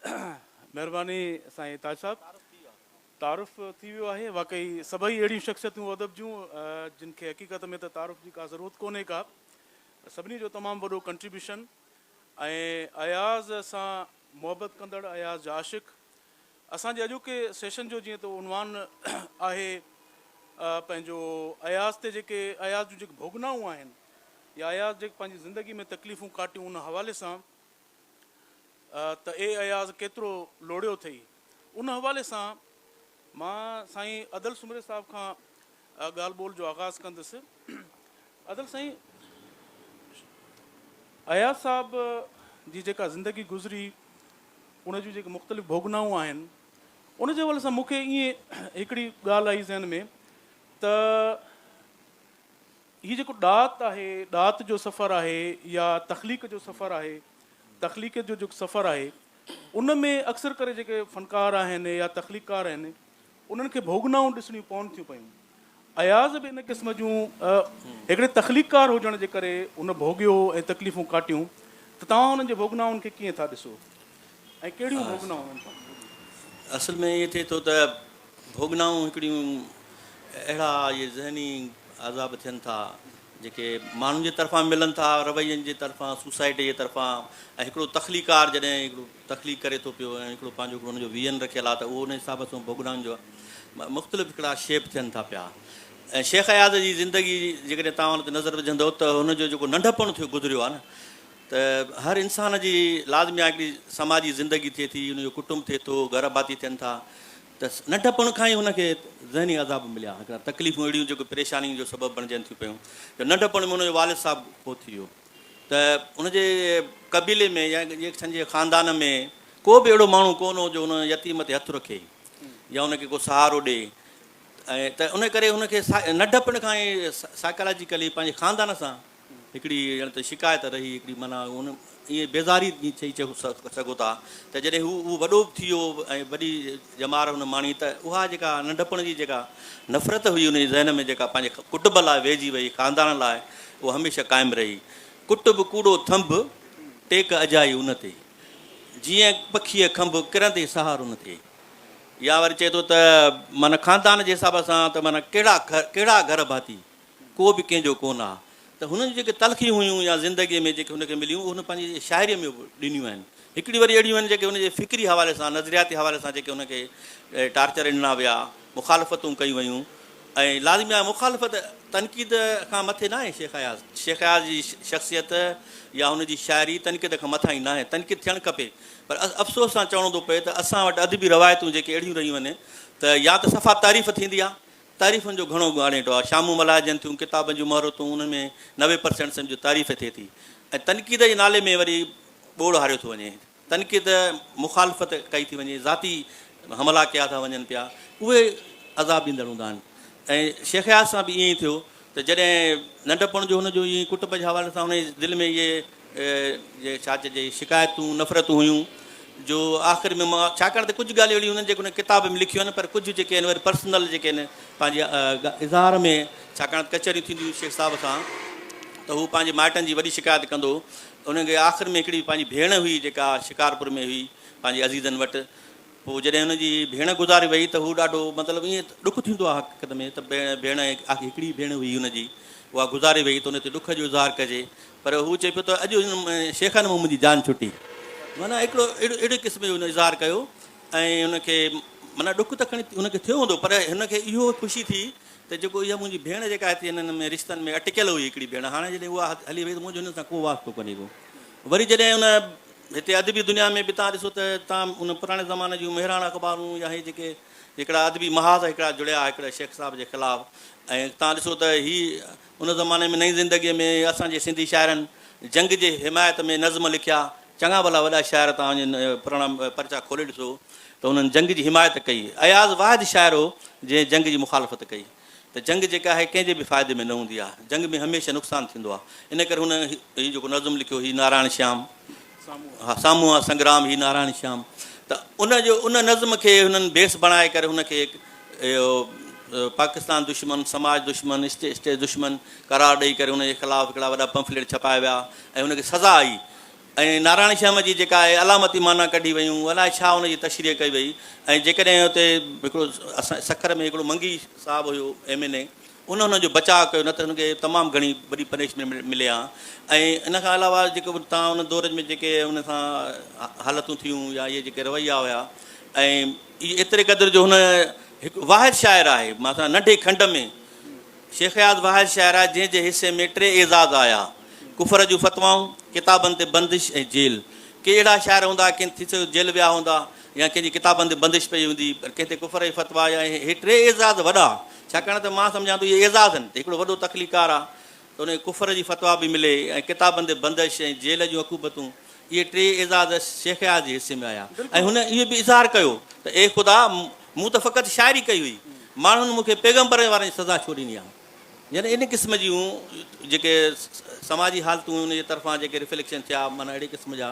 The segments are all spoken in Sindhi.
مهرباني سائين تاج صاحب. تعارف ٿي ويو آهي. واقعي سڀئي اهڙيون شخصيتون ادب جون جن کي حقيقت ۾ ته تعارف جي ڪا ضرورت ڪونهي ڪا. سڀني جو تمام وڏو ڪنٽريبيوشن ۽ اياز سان محبت ڪندڙ اياز جا عاشق. اسان جي اڄوڪي سيشن جو جيئن ته عنوان آهي پنهنجو اياز تي جيڪي اياز جون جيڪي ڀوڳنائون آهن يا اياز جيڪي پنهنجي زندگي ۾ تڪليفون ڪاٽيون ان حوالي سان ته اي اياز ڪيترو لوڙيو اٿئي ان حوالي سان مان سائين ادل سومري صاحب کان ڳالهه ٻولهه جو آغاز ڪندس. ادل سائين اياز صاحب جي جيڪا زندگي گذري ان جون جيڪي مختلف ڀوڳنائون آهن ان جي حوالي سان مون کي ائين هڪڙي ڳالهه آئي ذهن ۾ ته هي جيڪو ڏات آهي، ڏات جو سفر آهي يا تخليق جو سفر آهي، تخليقيت جو جيڪو سفر آهي ان ۾ اڪثر ڪري جيڪي فنڪار آهن يا تخليقڪار آهن انهن کي ڀوڳنائون ڏسڻيون پون ٿيون پيون. اياز به ان قسم جون هڪڙي تخليقڪار هجڻ جي ڪري هن ڀوڳيو ۽ تڪليفون ڪاٽيون ته توهان انهن جي ڀوڳنائن کي ڪيئن ٿا ڏسو ۽ ڪهڙيون ڀوڳنائون انهن پاڻ ڀوڳيون؟ اصل ۾ ائين ٿئي ٿو ته ڀوڳنائون هڪڙيون اهڙا اهي ذهني عذاب ٿين ٿا جيڪي ماڻهن جي طرفان ملن ٿا، روين جي طرفان، سوسائٽي جي طرفان ۽ هڪڙو تخليقار جڏهن هڪڙو تخليق ڪري ٿو پيو ۽ هڪڙو پنهنجو هڪڙو ان جو ويزن رکيل آهي ته اهو ان حساب سان ڀوڳنائن جو مختلف هڪڙا شيپ ٿين ٿا پيا ۽ شيخ اياز جي زندگي جيڪڏهن توهان ان تي نظر وجهندو ته هن جو جيڪو ننڍپڻ ٿيو گذريو آهي نه ته هر انسان جي لازمي آهي هڪڙي سماجي زندگي ٿئي ٿي ان جو ڪٽنب ٿئي ٿو گهر ڀاتي ٿين ٿا ته ننڍپڻ کان ئي هن کي ذهني عذاب مليا، هڪڙا تڪليفون اهڙيون جيڪي پريشانين جو سبب بڻجن ٿيون پيون جو ننڍپڻ ۾ هن جو والد صاحب فوت ٿي ويو ته هن جي قبيلي ۾ يا سڄي خاندان ۾ ڪو به اهڙو ماڻهو ڪونه هو جو هن يتيم تي هٿ رکي يا هن کي ڪو سهارو ڏي ۽ ته ان ڪري هن کي ننڍپڻ کان ئي سائيڪالاجيڪلي پنهنجي خاندان سان هڪڙي ڄڻ ته شڪايت رهي، هڪڙي معنيٰ ان ائين بيزاري چئي سگهو ٿا ته جڏهن هو اهو وڏو به ٿي ويو ۽ وڏي ڄمار هن ماڻي ته اها جيڪا ننڍپڻ جي جيڪا نفرت هئي ان جي ذهن ۾ جيڪا پنهنجي ڪٽنب لاء ويهجي وئي، خاندان لاء اها هميشه قائم رهي. ڪٽنب ڪوڙو ٿنڀ، ٽيڪ اجائي ان تي. جيئن پکيء کنڀ، ڪرندي سهارو نه ٿئي. يا وري چئي ٿو ته معنيٰ خاندان جي حساب سان ته معنيٰ ڪهڙا ڪهڙا گهر ڀاتي، ڪو به ڪنهن جو ڪونه آ ته هنن جون جيڪي تلخيون هيون يا زندگيء ۾ جيڪي هن کي مليون اهي هن پنهنجي شاعريء ۾ به ڏنيون آهن. هڪڙي وري اهڙيون آهن جيڪي هن جي فڪري حوالي سان نظرياتي حوالي سان جيڪي هن کي ٽارچر ڏنا ويا، مخالفتون ڪيون ويون ۽ لازمي آهي مخالفت تنقيد کان مٿي ناهي شيخ اياز. شيخ اياز جي شخصيت يا هن جي شاعري تنقيد کان مٿانهين ناهي، تنقيد ٿيڻ کپي پر افسوس سان چوڻو ٿو پئي ته اسان وٽ ادبي روايتون جيڪي اهڙيون رهيون آهن ته يا ته صفا تعريف ٿيندي آهي تعريفن جو گهڻو ڳاڻيٽو آهي. شامون ملهائجن ٿيون، ڪتابن جون مهورتون، انهن ۾ 90% سمجهو تعريف ٿئي ٿي ۽ تنقيد جي نالي ۾ وري ٻوڙ هاريو ٿو وڃي. تنقيد مخالفت ڪئي ٿي وڃي، ذاتي حملا ڪيا ٿا وڃن پيا، اهي عذاب ڏيندڙ هوندا آهن ۽ شيخ اياز سان به ائين ئي ٿيو ته جڏهن ننڍپڻ جو هن جو ائين ڪٽنب جي حوالي سان هن جي دل ۾ اهي جي ڇا چئجي شڪايتون نفرتون هيون جو آخر ۾ مان ڇاڪاڻ ته ڪجهه ڳالهيون اهڙيون هونديون آهن جيڪي هن ڪتاب ۾ لکيون آهن پر ڪجهه جيڪي آهن وري پرسنل جيڪي آهن پنهنجي اظهار ۾ ڇاڪاڻ ته ڪچهريون ٿينديون هيون شيخ صاحب سان ته هو پنهنجي مائٽن جي وڏي شڪايت ڪندو هو ان کي آخر ۾ هڪڙي پنهنجي ڀيڻ هئي جيڪا شڪارپور ۾ هئي پنهنجي عزيزن وٽ پوء جڏهن هن جي ڀيڻ گذاري وئي ته هو ڏاڍو مطلب ائين ڏک ٿيندو آهي حقيقت ۾ ته ڀيڻ هڪڙي ڀيڻ هئي هن جي اها گذاري وئي ته ان تي ڏک جو اظهار ڪجي پر هو چئي پيو ته اڄ هن شيخن مان منهنجي جان ڇٽي معنيٰ هڪڙو اهڙو اهڙي قسم جو هن اظهار ڪيو ۽ هن کي معنيٰ ڏک ته کڻي هن کي ٿيو هوندو پر هن کي اهو خوشي ٿي ته جيڪو اها منهنجي ڀيڻ جيڪا هتي هنن ۾ رشتن ۾ اٽڪيل هئي هڪڙي ڀيڻ هاڻي جڏهن اها هلي وئي ته منهنجو هن سان ڪو واسطو ڪونهي ڪو وري جڏهن هن هتي ادبي دنيا ۾ به توهان ڏسو ته توهان ان پراڻي زماني جون مهراڻ اخبارون يا هي جيڪي هڪڙا ادبي محاذ هڪڙا جڙيا هڪڙا شيخ صاحب جي خلاف ۽ توهان ڏسو ته هي ان زماني ۾ نئين زندگيء ۾ اسان جي سنڌي شاعرن جنگ جي حمايت ۾ نظم لکيا چڱا ڀلا وڏا شاعر توهان وڃي پراڻا پرچا کولي ڏسو ته انهن جنگ جي حمايت ڪئي اياز واحد شاعر هو جنهن جنگ جي مخالفت ڪئي ته جنگ جيڪا آهي ڪنهن جي به فائدي ۾ نه هوندي آهي، جنگ ۾ هميشه نقصان ٿيندو آهي، ان ڪري هن هي جيڪو نظم لکيو هي نارائڻ شيام ها سامهون آ سنگرام هي نارائڻ شيام ته ان جو ان نظم کي هنن بيس بڻائي ڪري هن کي اهو پاڪستان دشمن، سماج دشمن، اسٽيٽ دشمن قرار ڏئي ڪري هن جي خلاف هڪڙا وڏا پمفليٽ ڇپايا ويا ۽ هن کي سزا آئي. ۽ نارائڻ شيام جي جيڪا آهي علامتي معنيٰ ڪڍي ويون الائي ڇا ان جي تشريح ڪئي وئي ۽ جيڪڏهن اتي هڪڙو اسان سکر ۾ هڪڙو منگي صاحب هيو ايم اين اي ان هن جو بچاء ڪيو نه ته هن کي تمام گهڻي وڏي پنشمينٽ ملي ها ۽ ان کان علاوه جيڪو به تان ان دور ۾ جيڪي ان سان حالتون ٿيون يا اهي جيڪي رويا هيا ۽ اهي ايتري قدر جو هن هڪ واحد شاعر آهي مان ننڍي کنڊ ۾ شيخ اياز واحد شاعر آهي جنهن جي حصي ۾ ٽي اعزاز آيا، ڪفر جون فتوائون، ڪتابن تي بندش ۽ جيل. ڪي اهڙا شاعر هوندا ڪن ٿي سگهي ٿو جيل ويا هوندا يا ڪنهن جي ڪتابن تي بندش پئي هوندي پر ڪنهن تي ڪفر جي فتويٰ يا هي ٽي اعزاز وڏا ڇاڪاڻ ته مان سمجهان ٿو اهي اعزاز آهن ته هڪڙو وڏو تخليقار آهي ته ان کي ڪفر جي فتويٰ به ملي ۽ ڪتابن تي بندش ۽ جيل جون عقوبتون اهي ٽي اعزاز شيخ اياز جي حصي ۾ آيا ۽ هن اهو به اظهار ڪيو ته اي خدا! مون ته فقط شاعري ڪئي هئي، ماڻهن مون کي پيغمبرن وارن جي سزا ڇو ڏني آهي؟ يعني ان قسم جون جيڪي سماجي حالتون ان جي طرفان جيڪي ريفليڪشن ٿيا معنيٰ اهڙي قسم جا.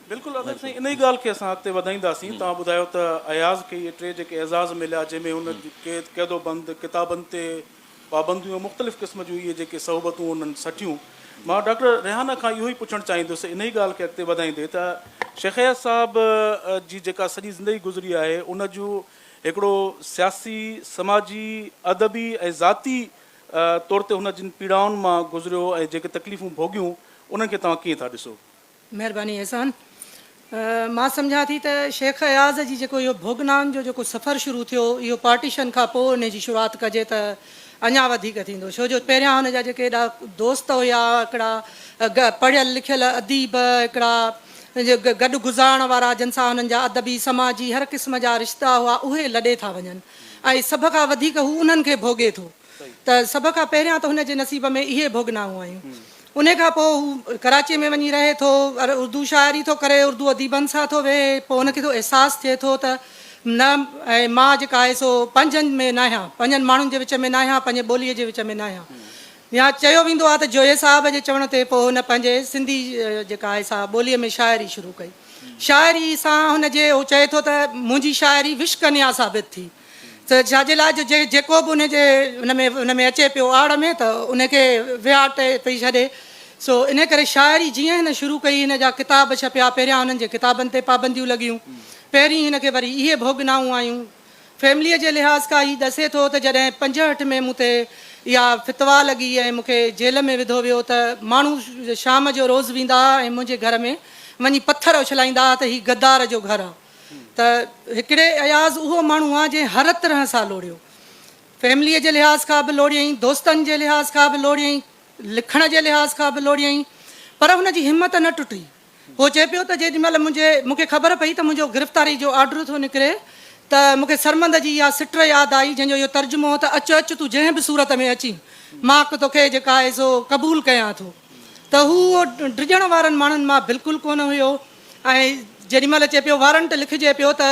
بلڪل ادا سائين انهي ڳالهه کي اسان اڳتي وڌائينداسين توهان ٻڌايو ته اياز کي اهي ٽي جيڪي اعزاز مليا جنهن ۾ هن قيد قيد و بند ڪتابن تي پابنديون ۽ مختلف قسم جون اهي جيڪي صعوبتون انهن سٺيون. مان ڊاڪٽر ريحانه کان اهو ئي پڇڻ چاهيندس انهي ڳالهه کي اڳتي وڌائيندي ته شيخ اياز صاحب جي جيڪا سڄي زندگي گذري آهي ان جو هڪڙو سياسي، سماجي، ادبي ۽ ذاتي طور تي هن جن پيڙائن مان گذريو ۽ جيڪي تڪليفون ڀوڳيون انهن کي توهان ڪيئن ٿا ڏسو؟ مهرباني احسان. مان سمجهان ٿي ته شيخ اياز جي جيڪو اهو ڀوڳنائن جو جيڪو سفر شروع ٿيو اهو پارٽيشن کان پوء انهي جي شروعات ڪجي ته اڃا وڌيڪ ٿيندو ڇو جو پهريان هن جا جيڪي ايڏا دوست هيا هڪڙا پڙهيل لکيل اديب هڪڙا گڏ گذارڻ وارا جن سان هنن جا ادبي سماجي هر قسم جا رشتا هئا اهي لڏي ٿا وڃن ۽ سڀ کان وڌيڪ هو انهن کي ڀوڳي ٿو ته سڀ کان پهريان ته هن جي نصيب ۾ اهي ڀوڳنائون آيون. انهي کان پوء هو ڪراچيء ۾ وڃي رهي ٿو، اردو شاعري ٿو ڪري، اردو اديبن سان ٿو ويهي، پوء هن کي ٿو احساس ٿئي ٿو ته نه ۽ مان جيڪا آهي سو پنهنجن ۾ ناهيان، پنهنجن ماڻهن جي وچ ۾ ناهيان، پنهنجي ٻوليء جي وچ ۾ ناهيان. يا چيو ويندو آهي ته جويي صاحب جي چوڻ تي پوء هن پنهنجي سنڌي جيڪا آهي سا ٻوليء ۾ شاعري شروع ڪئي. شاعري سان هن جي هو چئي ٿو ته منهنجي شاعري وش ڪنيا ثابت ٿي. ته ڇا جي لاء جو جيڪو به ان جي ان ۾ ان ۾ اچي پيو آڙ ۾ ته ان کي ويهاٽي پئي ڇڏي. سو ان ڪري شاعري جيئن هن شروع ڪئي هن جا ڪتاب ڇپيا پهريان انهن جي ڪتابن تي پابنديون لڳيون. پهرين هن کي وري اهي ڀوڳنائون آيون. فيمليء جي لحاظ کان هي ڏسي ٿو ته جڏهن 65 ۾ مون تي اها فتويٰ لڳي ۽ مون کي جيل ۾ وڌو ويو ته ماڻهو شام جو روز ويندا ها ۽ منهنجي گهر ۾ وڃي پٿر اڇلائيندا ها ته هي غدار جو گهر آ. ته هڪڙي اياز اهو ماڻهو آ جنهن هر طرح سان لوڙيو. فيمليء جي لحاظ کان به لوڙيائين، دوستن جي لحاظ کان به لوڙيائين، لکڻ جي لحاظ کان به لوڙيائين پر هن جي همت نه ٽٽي. هو چئي پيو ته جيڏي مهل منهنجي مون کي خبر پئي ته منهنجو گرفتاري جو آرڊر ٿو نڪري ته مون کي سرمند جي اها سٽ ياد آئي جنهن جو اهو ترجمو هو ته اچ اچ تون جنهن به صورت ۾ اچين مان توکي جيڪا آهي سو قبول ڪيان ٿو ته هو اهو ڊڄڻ وارن ماڻهن مان بلڪل ڪونه هيو. ۽ جيڏي مهل چئي پيو وارنٽ لکجي پيو ته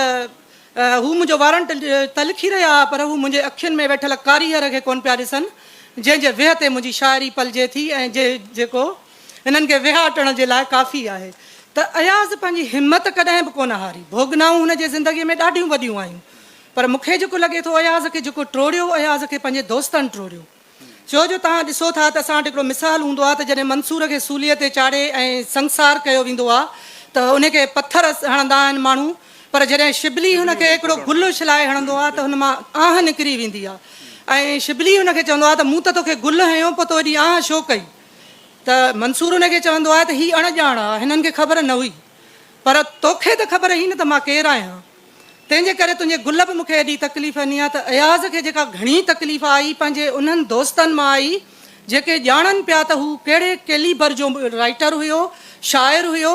هو منهنجو وارنٽ ته لکي رهيا ها پر هو منهنجي اکين ۾ ويٺل ڪاريهر کي ڪونه پيا ڏسن جنهن جي ويهه تي منهنجي شاعري پلجي ٿي ۽ جيڪو هنن کي ويهاٽڻ جي لاء ڪافي آهي ته اياز پنهنجي همت ڪڏهن به ڪونه هاري. ڀوڳنائون هن جي زندگي ۾ ڏاڍيون وڏيون آيون پر مون کي جيڪو لڳي ٿو اياز کي جيڪو ٽوڙيو اياز کي پنهنجي دوستن ٽوڙيو. ڇو جو توهان ڏسو ٿا ته اسان وٽ هڪڙو مثال هوندو آهي ته جڏهن منصور کي سوليء تي چاڙهي ۽ سنگسار ڪيو ويندو آهي ته ان کي پٿر هڻندا آهن ماڻهو پر جڏهن شبلي هن کي هڪڙو گل اڇلائي هڻندو آهي ته هن مان آهه نڪري ويندي آهي ۽ شبلي هن کي چوندو آهي ته مون ته توکي گل هنيو پوء تو ايڏي آهه ڇو ڪئي ته منصور هن کي چوندو آهي ته هي اڻ ڄاڻ آهي هنن کي خبر نه هئي پر توکي ته خبر هئي نه ته مان ڪير آهيان. تنهن جي ڪري تنهنجي گل به مون کي ايڏي تڪليف ڏني آهي ته اياز کي جيڪا گهڻي تڪليف آئي پنهنجي انهن دوستن مان آئي جيڪي ڄاڻن پيا ته هو ڪهڙي ڪيليبر جو رائيٽر هيو، شاعر هيو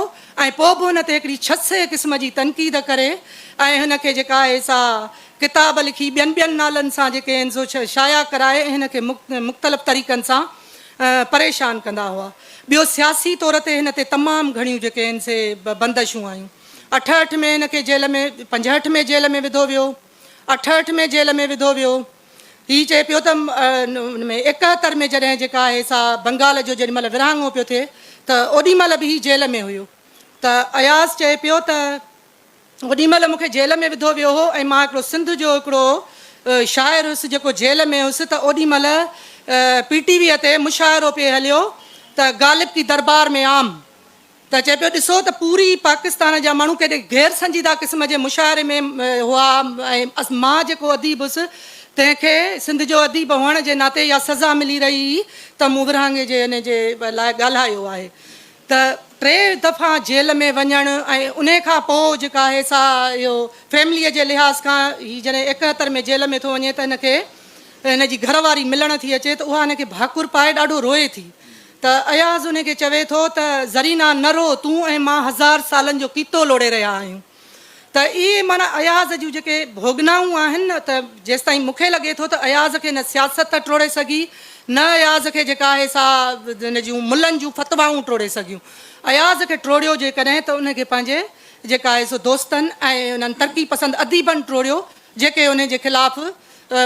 ۽ پوء به هن تي هڪڙي ڇسي قسم جي تنقيد ڪري ۽ هن کي جيڪا آهي سا ڪتاب لکي ٻين ٻين نالن سان جيڪي آهن سو شايع ڪرائي ۽ هن کي مختلف طريقن سان پريشان ڪندا هئا. ٻيو سياسي طور تي هن تي تمام گهڻيون جيڪي آهن سي بندشون آيون. 68 ۾ هن کي جيل ۾ 65 ۾ جيل ۾ وڌو ويو، 68 ۾ جيل ۾ وڌو ويو. هي چئي پيو ته ان ۾ 71 ۾ جڏهن جيڪا آهي سا بنگال جو جيڏي مهل ورهاڱو پيو ٿئي ته اوڏي مهل به هي جيل ۾ هيو ته اياز چئي پيو ته اوڏي مهل مون کي جيل ۾ وڌو ويو هو ۽ مان هڪڙو سنڌ جو هڪڙو شاعر هيس جيڪو جيل ۾ هيس ته اوڏي مهل پي ٽي ويء تي مشاعرو پئي هليو ته غالب ڪي دربار ۾ عام. ته چئي پيو ڏسو ته پوري پاڪستان جا ماڻهو ڪيڏي غير سنجيده قسم جي مشاعري ۾ هئا ۽ مان جيڪو اديب هيس تنهن کي سنڌ جو اديب هئڻ جي ناتي اها سزا ملي رهي هئي ته مون ورهاڱي جي ان جي لاء ڳالهايو آهي ته ٽي دفعا جيل ۾ وڃڻ ۽ انهي کان پوء جيڪا آهي سا اهو فيمليء جي لحاظ کان هي جڏهن 71 ۾ جيل ۾ ٿو وڃي ته هن کي هن جي گهر واري ملڻ ٿي اچي ته اها هن کي ڀاڪر پائي ڏاڍو روئي ٿي ته اياز ان کي چوي ٿو ته زرينا نه رو تون ۽ مان هزار سالن جو ڪيتو لوڙي رهيا آهيون ته اهي معنيٰ اياز جون جيڪي ڀوڳنائون آهن نه ته جيستائين مون کي لڳي ٿو ته اياز کي نه سياست ٽوڙي سگهي نه اياز کي جيڪا آهي سا هن جون ملن جون فتوائون ٽوڙي سگهيون. اياز کي ٽوڙيو جيڪڏهن ته ان کي پنهنجي جيڪا آهي سو دوستن ۽ انهن ترقي پسند اديبن ٽوڙيو جيڪي ان جي خلاف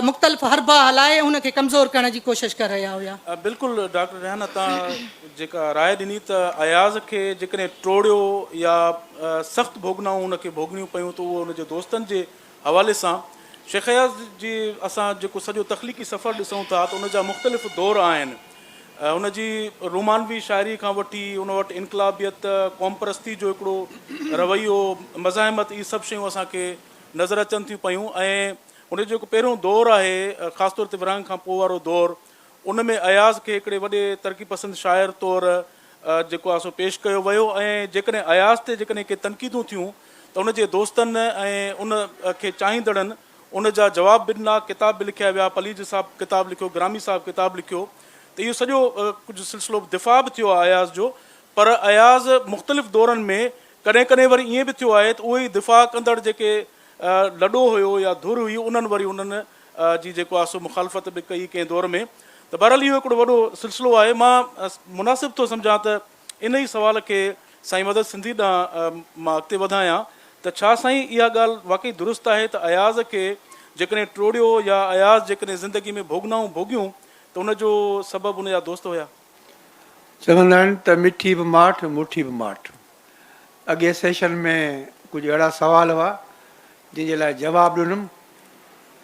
مختلف حربا هلائي ان کي ڪمزور ڪرڻ جي ڪوشش ڪري رهيا هيا. بلڪل ڊاڪٽر ريحانه توهان جيڪا راء ڏني ته اياز کي جيڪڏهن ٽوڙيو يا سخت ڀوڳنائون هن کي ڀوڳڻيون پيون ته اهو هن جي دوستن جي حوالي سان شيخ اياز جي اسان جيڪو سڄو تخليقي سفر ڏسون ٿا ته ان جا مختلف دور آهن هن جي رومانوي شاعري کان وٺي ان وٽ انقلابيت قومپرستي جو هڪڙو رويو مزاحمت اهي سڀ شيون اسان کي نظر اچن ٿيون پيون ۽ ان جو جيڪو پهريون دور آهي خاص طور تي ورهاڱي کان پوء وارو دور ان ۾ اياز کي هڪڙي وڏي ترقي پسند شاعر طور جيڪو آهي سو پيش ڪيو ويو ۽ جيڪڏهن اياز تي جيڪڏهن ڪي تنقيدون ٿيون ته ان جي دوستن ۽ ان کي چاهيندڙن ان جا جواب به ڏنا ڪتاب به لکيا ويا پليجي صاحب ڪتاب لکيو گرامي صاحب ڪتاب لکيو ته اهو سڄو ڪجهه سلسلو دفاع به ٿيو آهي اياز جو پر اياز مختلف دورن ۾ ڪڏهن ڪڏهن وري ائين به ٿيو آهي ته اهي ئي دفاع ڪندڙ جيڪي لڏو هيو يا ڌر هئي انهن وري انهن جي جيڪو آهي سو مخالفت به ڪئي ڪنهن دور ۾ ته بهرحال اهو هڪڙو وڏو سلسلو آهي مان مناسب ٿو سمجهان ته ان ئي سوال کي سائين مدد سنڌي ڏانهن مان اڳتي وڌايان ته ڇا سائين اها ڳالهه واقعي درست آهي ته اياز کي جيڪڏهن ٽوڙيو يا اياز جيڪڏهن زندگي ۾ ڀوڳنائون ڀوڳيون ته ان جو سبب ان جا دوست هيا؟ چوندا آهن ته مٺي به ماٺ مٺي به ماٺ. اڳئين سيشن ۾ ڪجهه اهڙا سوال هئا جن جي لاء جواب ڏنم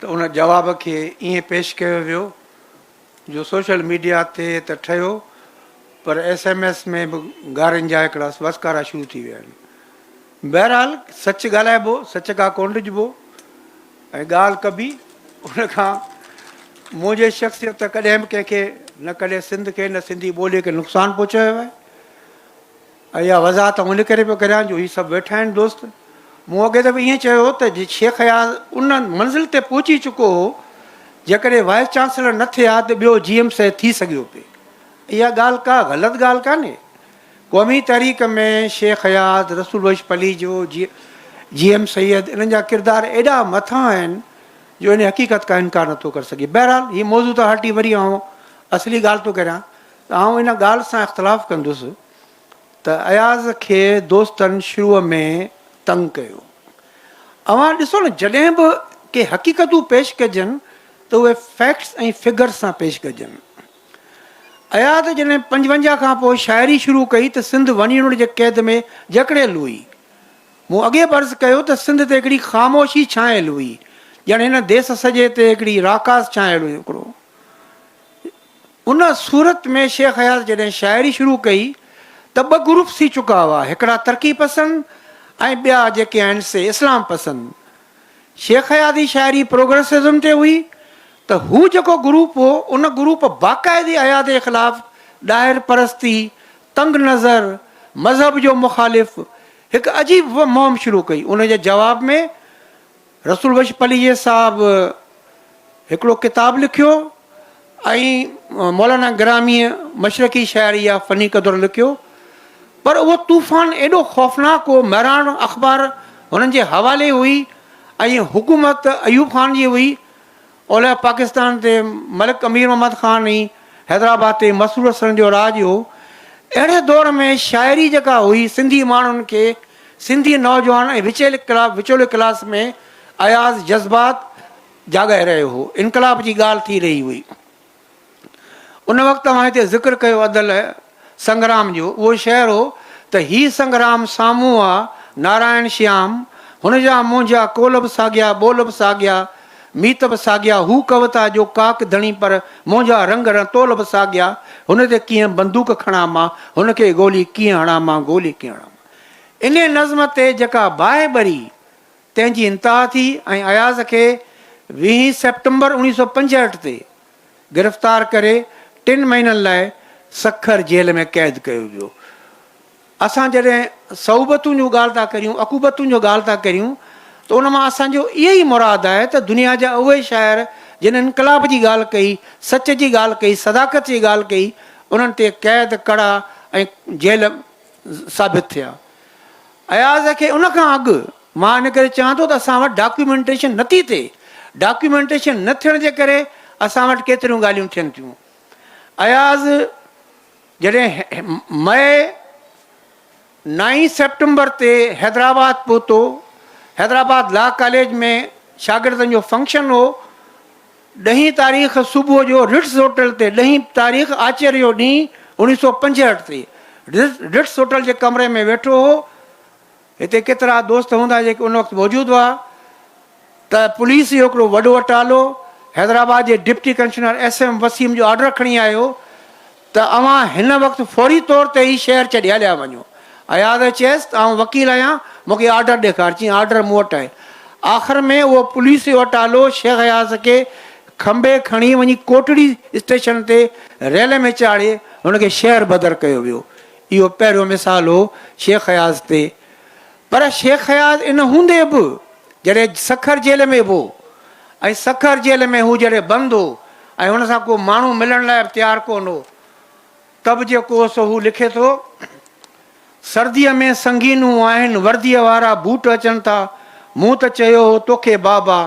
ته ان جواب کي ائين پيش ڪيو ويو جو سوشل ميڊيا تي ته ٺهيو پر ايس ايم ايس ۾ به گارين جا هڪڙا وسڪارا شروع ٿي ويا آهن. بهرحال سچ ڳالهائبو سچ کان ڪونه ڊڄبو ۽ ڳالهه ڪبي ان کان منهنجي شخصيت ڪڏهن به ڪنهن کي نه ڪڏهن سنڌ کي نه سنڌي ٻولي کي نقصان پهچايو آهي. ۽ اها وضاحت آئون ان ڪري پيو ڪريان جو هي سڀ ويٺا آهن دوست. مون اڳي دفعي ائين چيو ته جي شيخ اياز ان منزل تي پهچي چڪو هو، جيڪڏهن وائيس چانسلر نه ٿئي ها ته ٻيو جي ايم سيد ٿي سگهيو پئي. اها ڳالهه ڪا غلط ڳالهه ڪانهي. قومي تحريڪ ۾ شيخ اياز، رسول بخش پليجو، جي ايم سيد انهن جا ڪردار ايڏا مٿان آهن جو ان حقيقت کان انڪار نٿو ڪري سگهجي. بهرحال هي موضوع تان هٽي وري آئون اصلي ڳالهه ٿو ڪريان. ته آئون ان ڳالهه سان اختلاف ڪندس ته اياز کي دوستن شروع ۾ تنگ ڪيو. اوهان ڏسو نه جڏهن به ڪي حقيقتون پيش ڪجن ته اهي فيڪٽس ۽ فگرز سان پيش ڪجن. اياز جڏهن 55 کان پوء شاعري شروع ڪئي ته سنڌ ون يونٽ جي قيد ۾ جڪڙيل هئي. مون اڳي به عرض ڪيو ته سنڌ تي هڪڙي خاموشي ڇانيل هئي، ڄڻ هن ديس سڄي تي هڪڙي راڪاس ڇانيل هئي هڪڙو. ان صورت ۾ شيخ اياز جڏهن شاعري شروع ڪئي ته ٻه گروپس ٿي چڪا هئا، هڪڙا ترقي پسند ۽ ٻيا جيڪي آهن سي اسلام پسند. شيخ اياز جي شاعري پروگريسزم تي هئي ته هو جيڪو گروپ هو ان گروپ باقاعدي اياز جي خلاف ڏاهر پرستي، تنگ نظر، مذهب جو مخالف هڪ عجيب مهم شروع ڪئي. ان جي جواب ۾ رسول بخش پليجي صاحب هڪڙو ڪتاب لکيو ۽ مولانا گراميء مشرقي شاعري يا فني قدر لکيو پر اهو طوفان ايڏو خوفناڪ هو مهراڻ اخبار هنن جي حوالي هئي ۽ حڪومت ايوب خان جي هئي اولهه پاڪستان تي ملڪ امير محمد خان ۽ حيدرآباد تي مسرور حسن جو راڄ هو. اهڙي دور ۾ شاعري جيڪا هئي سنڌي ماڻهن کي سنڌي نوجوان ۽ وچيلي وچولي ڪلاس ۾ اياز جذبات جاڳائي رهيو هو. انقلاب جي ڳالهه ٿي رهي هئي. ان وقت اوهان هتي ذڪر ڪيو ادل سنگرام جو اهو شعر هو ته هي سنگرام سامهون آ نارائڻ شيام هن جا منهنجا قول به ساڳيا ٻول به ساڳيا. ميت به ساڳيا، هو ڪوتا جو ڪاڪ ڌڻي پر منهنجا رنگ رنتول به ساڳيا، هن تي ڪيئن بندوق کڻان مان، هن کي گولي ڪيئن هڻان مان، گولي ڪيئن هڻان مان. انهيء نظم تي جيڪا باهه ٻري، تنهن جي انتها ٿي ۽ اياز کي ويهين سيپٽمبر 1965 تي گرفتار ڪري ٽن مهينن لاء سکر جيل ۾ قيد ڪيو ويو. اسان جڏهن صعوبتون جو ڳالهه ٿا ڪريون، عقوبتون جو ڳالهه ٿا ڪريون ته ان مان اسان جو اهو ئي مراد آهي ته دنيا جا اهي شاعر جن انقلاب جي ڳالهه ڪئي، سچ جي ڳالهه ڪئي، صداقت جي ڳالهه ڪئي، انهن تي قيد، ڪڙا ۽ جيل ثابت ٿيا. اياز کي ان کان اڳ مان ان ڪري چوان ٿو ته اسان وٽ ڊاڪيومينٽيشن نٿي ٿئي، ڊاڪيومينٽيشن نه ٿيڻ جي ڪري اسان وٽ ڪيتريون ڳالهيون ٿين ٿيون. اياز جڏهن مئي نائين سيپٽمبر تي حيدرآباد پهتو، حيدرآباد لا ڪاليج ۾ شاگردن جو فنڪشن هو، ڏهين تاريخ صبح جو رٽز هوٽل تي ڏهين تاريخ آچر جو ڏينهن 1965 تي رٽز هوٽل جي ڪمري ۾ ويٺو هو، هتي ڪيترا دوست هوندا جيڪي ان وقت موجود هئا ته پوليس جو هڪڙو وڏو اٽالو حيدرآباد جي deputy commissioner S M Waseem جو آرڊر کڻي آيو ته اوهان هن وقت فوري طور تي هي شهر ڇڏي هليا وڃو. اياز چيس ته آئون وڪيل آهيان مون کي آرڊر ڏيکار. چيائين آرڊر مون وٽ آهي. آخر ۾ اهو پوليس جو اٽالو شيخ اياز کي کنڀي کڻي وڃي ڪوٽڙي اسٽيشن تي ريل ۾ چاڙهي هن کي شهر بدر ڪيو ويو. اهو پهريون مثال هو شيخ اياز تي. پر شيخ اياز ان هوندي به جڏهن سکر جيل ۾ به هو ۽ سکر جيل ۾ هو جڏهن بند هو ۽ هن سان ڪو ماڻهو ملڻ لاء به تيار ڪونه هو ته به جيڪو هو سو هو لکي ٿو، سرديء ۾ سنگينون آهن، ورديء وارا بوٽ اچن ٿا، مون ته چيو هو توکي بابا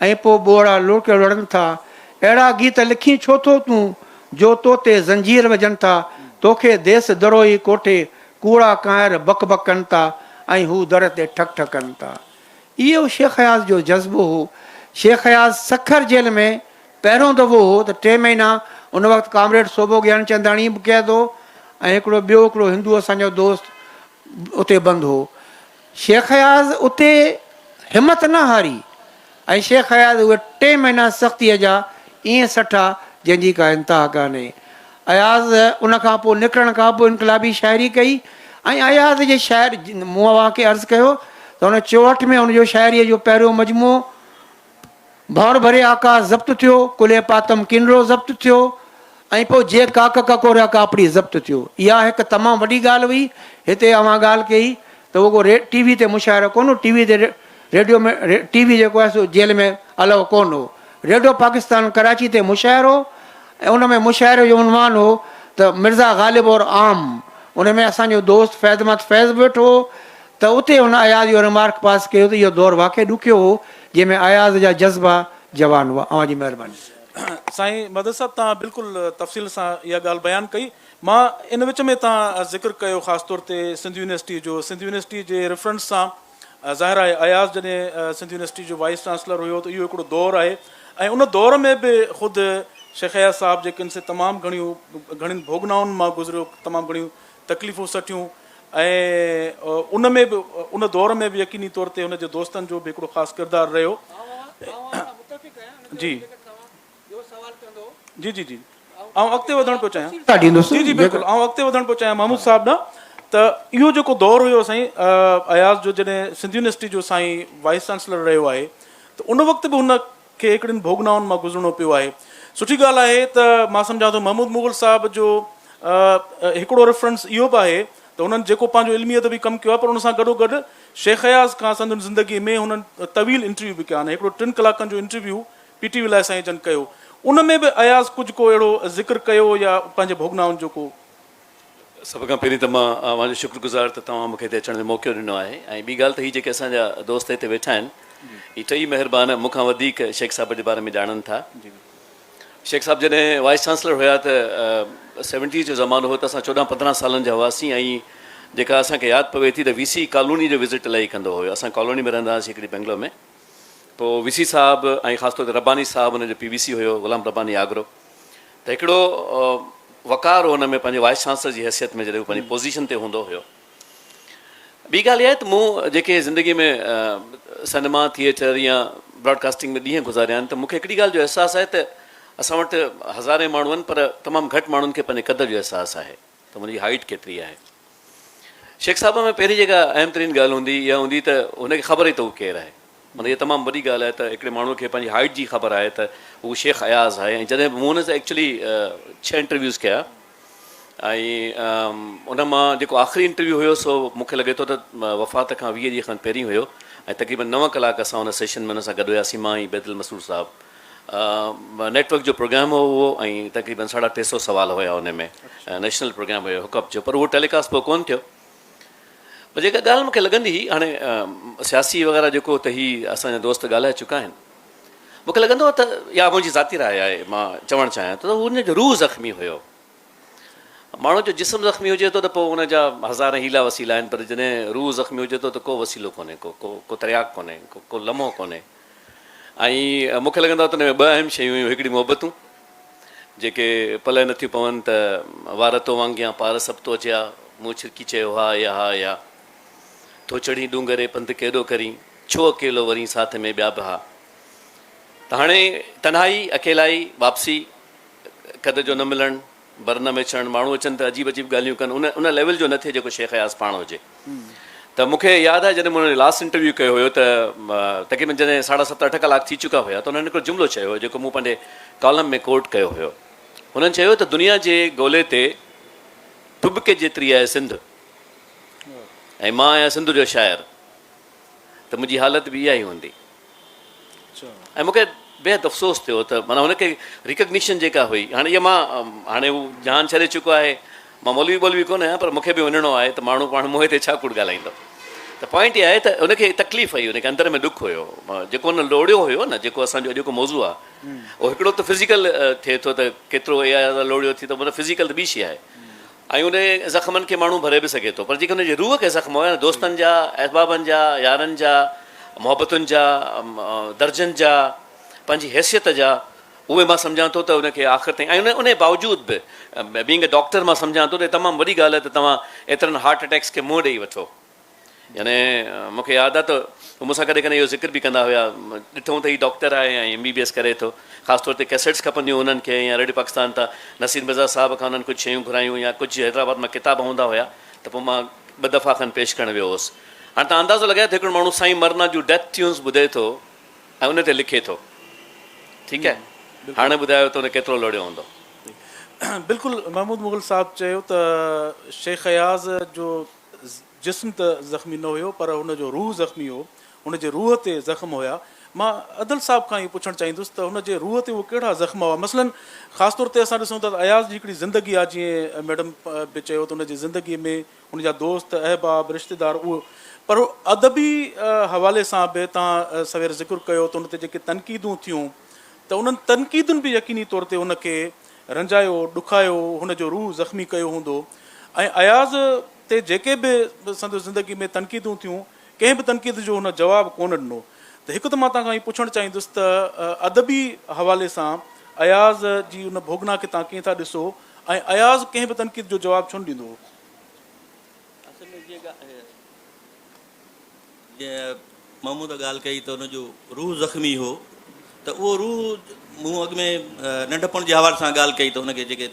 ۽ پوء ٻوڙا لڙڪ لڙن ٿا. اهڙا گيت لکين ڇو ٿو تون جو تو تي زنجير وجهن ٿا، توکي ديس دروهي ڪوٺي ڪوڙا ڪانئر بڪ بڪ ڪن ٿا ۽ هو در تي ٺڪ ٺڪ ڪن ٿا. اهو شيخ اياز جو جذبو هو. شيخ اياز سکر جيل ۾ پهريون دفعو هو ته ٽي مهينا ان وقت ڪامريڊ سوڀو گيانچنداڻي به قيد هو ۽ هڪڙو ٻيو هڪڙو هندو اسان جو دوست اتي بند هو. شيخ اياز اتي همت نه هاري ۽ شيخ اياز اهي ٽي مهينا سختيء جا ائين سٺا جنهن جي ڪا انتها ڪانهي. اياز ان کان پوء نڪرڻ کان پوء انقلابي شاعري ڪئي ۽ اياز جي شاعر مون اوهان کي عرض ڪيو ته ان 64 ۾ هن جو شاعريء جو پهريون مجموعو ڀنور ڀري آڪاس ضبط ٿيو، ڪلهي پاتم ڪنرو ضبط ٿيو ۽ پوء جي ڪاڪ ڪڪوريا ڪاپڙي ضبط ٿيو. اها هڪ تمام وڏي ڳالهه هئي. هتي اوهان ڳالهه ڪئي ته اهو ڪو ٽي وي تي مشاعرو ڪونه هو، ٽي وي تي ريڊيو ۾ ٽي وي جيڪو آهي سو جيل ۾ الائو ڪونه هو. ريڊيو پاڪستان ڪراچي تي مشاعرو هو ۽ ان ۾ مشاعري جو عنوان هو ته مرزا غالب اور عام ان ۾ اسان جو دوست فيض محمد فيض به ويٺو هو ته اتي هن اياز اهو رمارڪ پاس ڪيو ته اهو دور واقعي ڏکيو هو جنهن ۾ اياز جا جذبا جوان هئا. اوهان جي مهرباني. سائين مدد صاحب توهان بلڪل تفصيل سان اها ڳالهه بيان ڪئي. مان ان وچ ۾ توهان ذڪر ڪيو خاص طور تي سنڌ يونيورسٽي جو سنڌ يونيورسٽي جي ريفرنس سان ظاهر آهي اياز جڏهن سنڌ يونيورسٽي جو وائيس چانسلر هيو ته اهو هڪڙو دور آهي ۽ ان دور ۾ به خود شيخ اياز صاحب جيڪي ان سي تمام گهڻيون گهڻين ڀوڳنائن مان گذريو تمام گهڻيون تڪليفون سٺيون ۽ ان ۾ به ان دور ۾ به يقيني طور تي هن جي دوستن جو به هڪڙو خاص ڪردار رهيو. جي جي جي جي آئون اڳتي وڌڻ پيو چاهيان جي جي بلڪل آئون اڳتي وڌڻ پيو چاهيان محمود صاحب ڏانهن ته اهو جيڪو دور هيو سائين اياز جو جڏهن سنڌ يونيورسٽي جو سائين وائيس چانسلر رهيو آهي ته ان وقت به هن کي هڪڙين ڀوڳنائن مان گذرڻو پيو آهي سٺي ڳالهه آهي ته مان سمجهان ٿو محمود مغل صاحب جو هڪڙو ريفرنس اهو به آهي ته هنن جيڪو پنهنجو علمي ادبي ڪم ڪيو آهي پر ان سان گڏو گڏ شيخ اياز کان سندن زندگي ۾ هنن طويل انٽرويو به ڪيا آهن هڪڙو ٽن ڪلاڪن جو انٽرويو پي ٽي وي لاء سائين جن ڪيو ان ۾ به اياز ڪجهه ڪو اهڙو ذڪر ڪيو يا پنهنجي ڀوڳنائن جو ڪو سڀ کان پهرين ته مان اوهان جو شڪر گذار ته توهان مون کي هتي اچڻ جو موقعو ڏنو آهي ۽ ٻي ڳالهه ته هي جيڪي اسان جا دوست هتي ويٺا آهن هي ٽئي مهربان مون کان وڌيڪ شيخ صاحب جي باري ۾ ڄاڻن ٿا. شيخ صاحب جڏهن وائيس چانسلر هيا ته سيونٽيز جو زمانو هو ته اسان چوڏهن پندرهن سالن جا هئاسين ۽ جيڪا اسان کي ياد پوي ٿي ته وي سي ڪالوني جو وزٽ الاهي ڪندو هيو اسان ڪالوني ۾ رهندا هئاسين هڪڙي بنگلو ۾ پوء وي سي صاحب ۽ خاص طور تي رباني صاحب ان جو پي وي سي هيو غلام رباني آگرو ته هڪڙو وقار هو ان ۾ پنهنجي وائيس چانسلر جي حيثيت ۾ جڏهن هو پنهنجي پوزيشن تي هوندو هيو. ٻي ڳالهه اها آهي ته مون جيڪي زندگي ۾ سئنيما، ٿيئٽر يا براڊڪاسٽنگ ۾ ڏينهن گذاريا آهن ته مون کي هڪڙي ڳالهه جو احساس آهي ته اسان وٽ هزارين ماڻهو آهن پر تمام گهٽ ماڻهن کي پنهنجي قد جو احساس آهي ته منهنجي هائيٽ ڪيتري آهي. شيخ صاحب ۾ پهرين جيڪا اهم ترين ڳالهه هوندي اها هوندي ته هن کي خبر هئي ته هو ڪير آهي. معنيٰ اها تمام وڏي ڳالهه آهي ته هڪڙي ماڻهوء کي پنهنجي هائيٽ جي خبر آهي ته هو شيخ اياز آهي ۽ جڏهن به مون هن سان ايڪچولي ڇهه انٽرويوز ڪيا ۽ ان مان جيڪو آخري انٽرويو هيو سو مون کي لڳي ٿو ته وفات کان 20 ڏينهن کن پهرين هيو ۽ تقريبن نو ڪلاڪ اسان ان سيشن ۾ ان سان گڏ هياسين مان ۽ بيدل مسرور صاحب نيٽ ورڪ جو پروگرام هو اهو ۽ تقريبن ساڍا ٽي سو سوال هيا ان ۾ نيشنل پروگرام هيو هڪ اپ جو پر اهو ٽيليڪاسٽ پوء ڪونه ٿيو پر جيڪا ڳالهه مون کي لڳندي هئي هاڻي سياسي وغيره جيڪو ته هي اسان جا دوست ڳالهائي چڪا آهن مون کي لڳندو هو ته يا منهنجي ذاتي راء آهي مان چوڻ چاهيان ٿو ته هن جو روح زخمي هيو. ماڻهو جو جسم زخمي هجي ٿو ته پوء ان جا هزارين حيلا وسيلا آهن پر جڏهن روح زخمي هجي ٿو ته ڪو وسيلو ڪونهي ڪو ڪو ڪو ترياق ڪونهي ڪو ڪو لمحو ڪونهي ۽ مون کي لڳندو آهي ته ان ۾ ٻه اهم شيون هيون هڪڙي محبتون جيڪي پلئه نٿيون پون ته وار تو وانگيان پار سڀ تو اچيا مون ڇرڪي چيو ها يا ها يا ٿو چڙهين ڏونگري پنڌ ڪيڏو ڪرين ڇو اڪيلو ورين ساٿ ۾ ٻيا به ها ته هاڻي تنهائي، اڪيلائي، واپسي، قد جو نه ملڻ، بر نه وڇڻ، ماڻهو اچن ته عجيب عجيب ڳالهيون ڪن، ان ان ليول جو نه ٿئي جيڪو شيخ اياز پاڻ هجي. ته مون کي ياد آهي جڏهن مون انهن جو لاسٽ انٽرويو ڪيو هيو ته تقريبن جڏهن ساڍا ست اٺ ڪلاڪ ٿي چڪا هيا ته انهن هڪڙو جملو چيو هيو جيڪو مون پنهنجي ڪالم ۾ ڪوٽ ڪيو هيو. هنن چيو ته دنيا جي گولي تي ٽٻڪي جيتري آهي سنڌ ۽ مان آهيان سنڌ جو شاعر. ته منهنجي حالت به اها ئي هوندي ۽ مون کي بيحد افسوس ٿيو ته معنيٰ هن کي ريڪگنيشن جيڪا هئي هاڻي اها مان هاڻي هو جهان ڇڏي چڪو آهي مان مولوي ٻولوي ڪونه آهيان پر مون کي به وڃڻو آهي ته ماڻهو پاڻ منهن تي ڇا ڪوڙ ڳالهائيندو ته پوائنٽ اها آهي ته هن کي تڪليف هئي هن کي اندر ۾ ڏک هيو جيڪو هن لوڙيو هيو نه جيڪو اسان جو اڄوڪو موضوع آهي اهو هڪڙو ته فزيڪل ٿئي ٿو ته ڪيترو اها لوڙيو ٿي ته مطلب فزيڪل ته ٻي شي آهي ۽ ان زخمن کي ماڻهو ڀري به سگهي ٿو پر جيڪي ان جي روح کي زخم هيا دوستن جا، احبابن جا، يارن جا، محبتن جا، درجن جا، پنهنجي حيثيت جا اهي مان سمجهان ٿو ته ان کي آخر تائين ۽ ان باوجود به بينگ اي ڊاڪٽر مان سمجهان ٿو ته تمام وڏي ڳالهه آهي ته توهان ايترن هارٽ اٽيڪس کي منهن ڏئي وٺو. يعني مون کي ياد آهي ته هو مون سان ڪڏهن ڪڏهن اهو ذڪر به ڪندا هيا، ڏٺئون ته هي ڊاڪٽر آهي ۽ ايم بي بي ايس ڪري ٿو. خاص طور تي ڪئسيٽس کپنديون هيون هنن کي يا ريڊيو پاڪستان تان نصير مرزا صاحب کان هنن ڪجهه شيون گهرايون يا ڪجهه حيدرآباد مان ڪتاب هوندا هيا ته پوء مان ٻه دفعا کن پيش ڪرڻ ويو هوس. هاڻي توهان اندازو لڳايو ته هڪڙو ماڻهو سائين مرنا جون ڊيٿ ٽيونز ٻڌي ٿو ۽ ان تي لکي ٿو. ٺيڪ آهي. هاڻي ٻڌايو ته هن ڪيترو لوڙيو هوندو. بلڪل محمود مغل صاحب چيو ته شيخ اياز جو جسم ته زخمي نه هيو پر هن جو روح زخمي هو، هن جي روح تي زخم هيا. مان ادل صاحب کان اهو پڇڻ چاهيندس ته هن جي روح تي اهي ڪهڙا زخم هئا؟ مثلاً خاص طور تي اسان ڏسون ٿا ته اياز جي هڪڙي زندگي آهي جيئن ميڊم به چيو ته هن جي زندگي ۾ هن جا دوست، احباب، رشتيدار اهو پر ادبي حوالي سان به توهان سوير ذڪر ڪيو ته هن تي جيڪي تنقيدون ٿيون ته انهن تنقيدن به يقيني طور تي هن کي رنجايو، ڏکايو، هن جو روح زخمي ڪيو هوندو ۽ اياز تي جيڪي به سندس زندگي ۾ تنقيدون ٿيون، ڪنهن به تنقيد جو هن جواب ڪونه ڏنو. ته هڪ ته مان توهان کان هي پڇڻ چاهيندس ته ادبي حوالي سان اياز جي ان ڀوڳنا کي توهان ڪيئن ٿا ڏسو ۽ اياز ڪنهن به تنقيد جو جواب ڇو نه ڏيندو هو؟ اصل ۾ جيئن محمود ڳالهه ڪئي ته ان جو روح زخمي هو ته اهو روح مون اڳ ۾ ننڍپڻ جي حوالي سان ڳالهه ڪئي ته هن کي جيڪي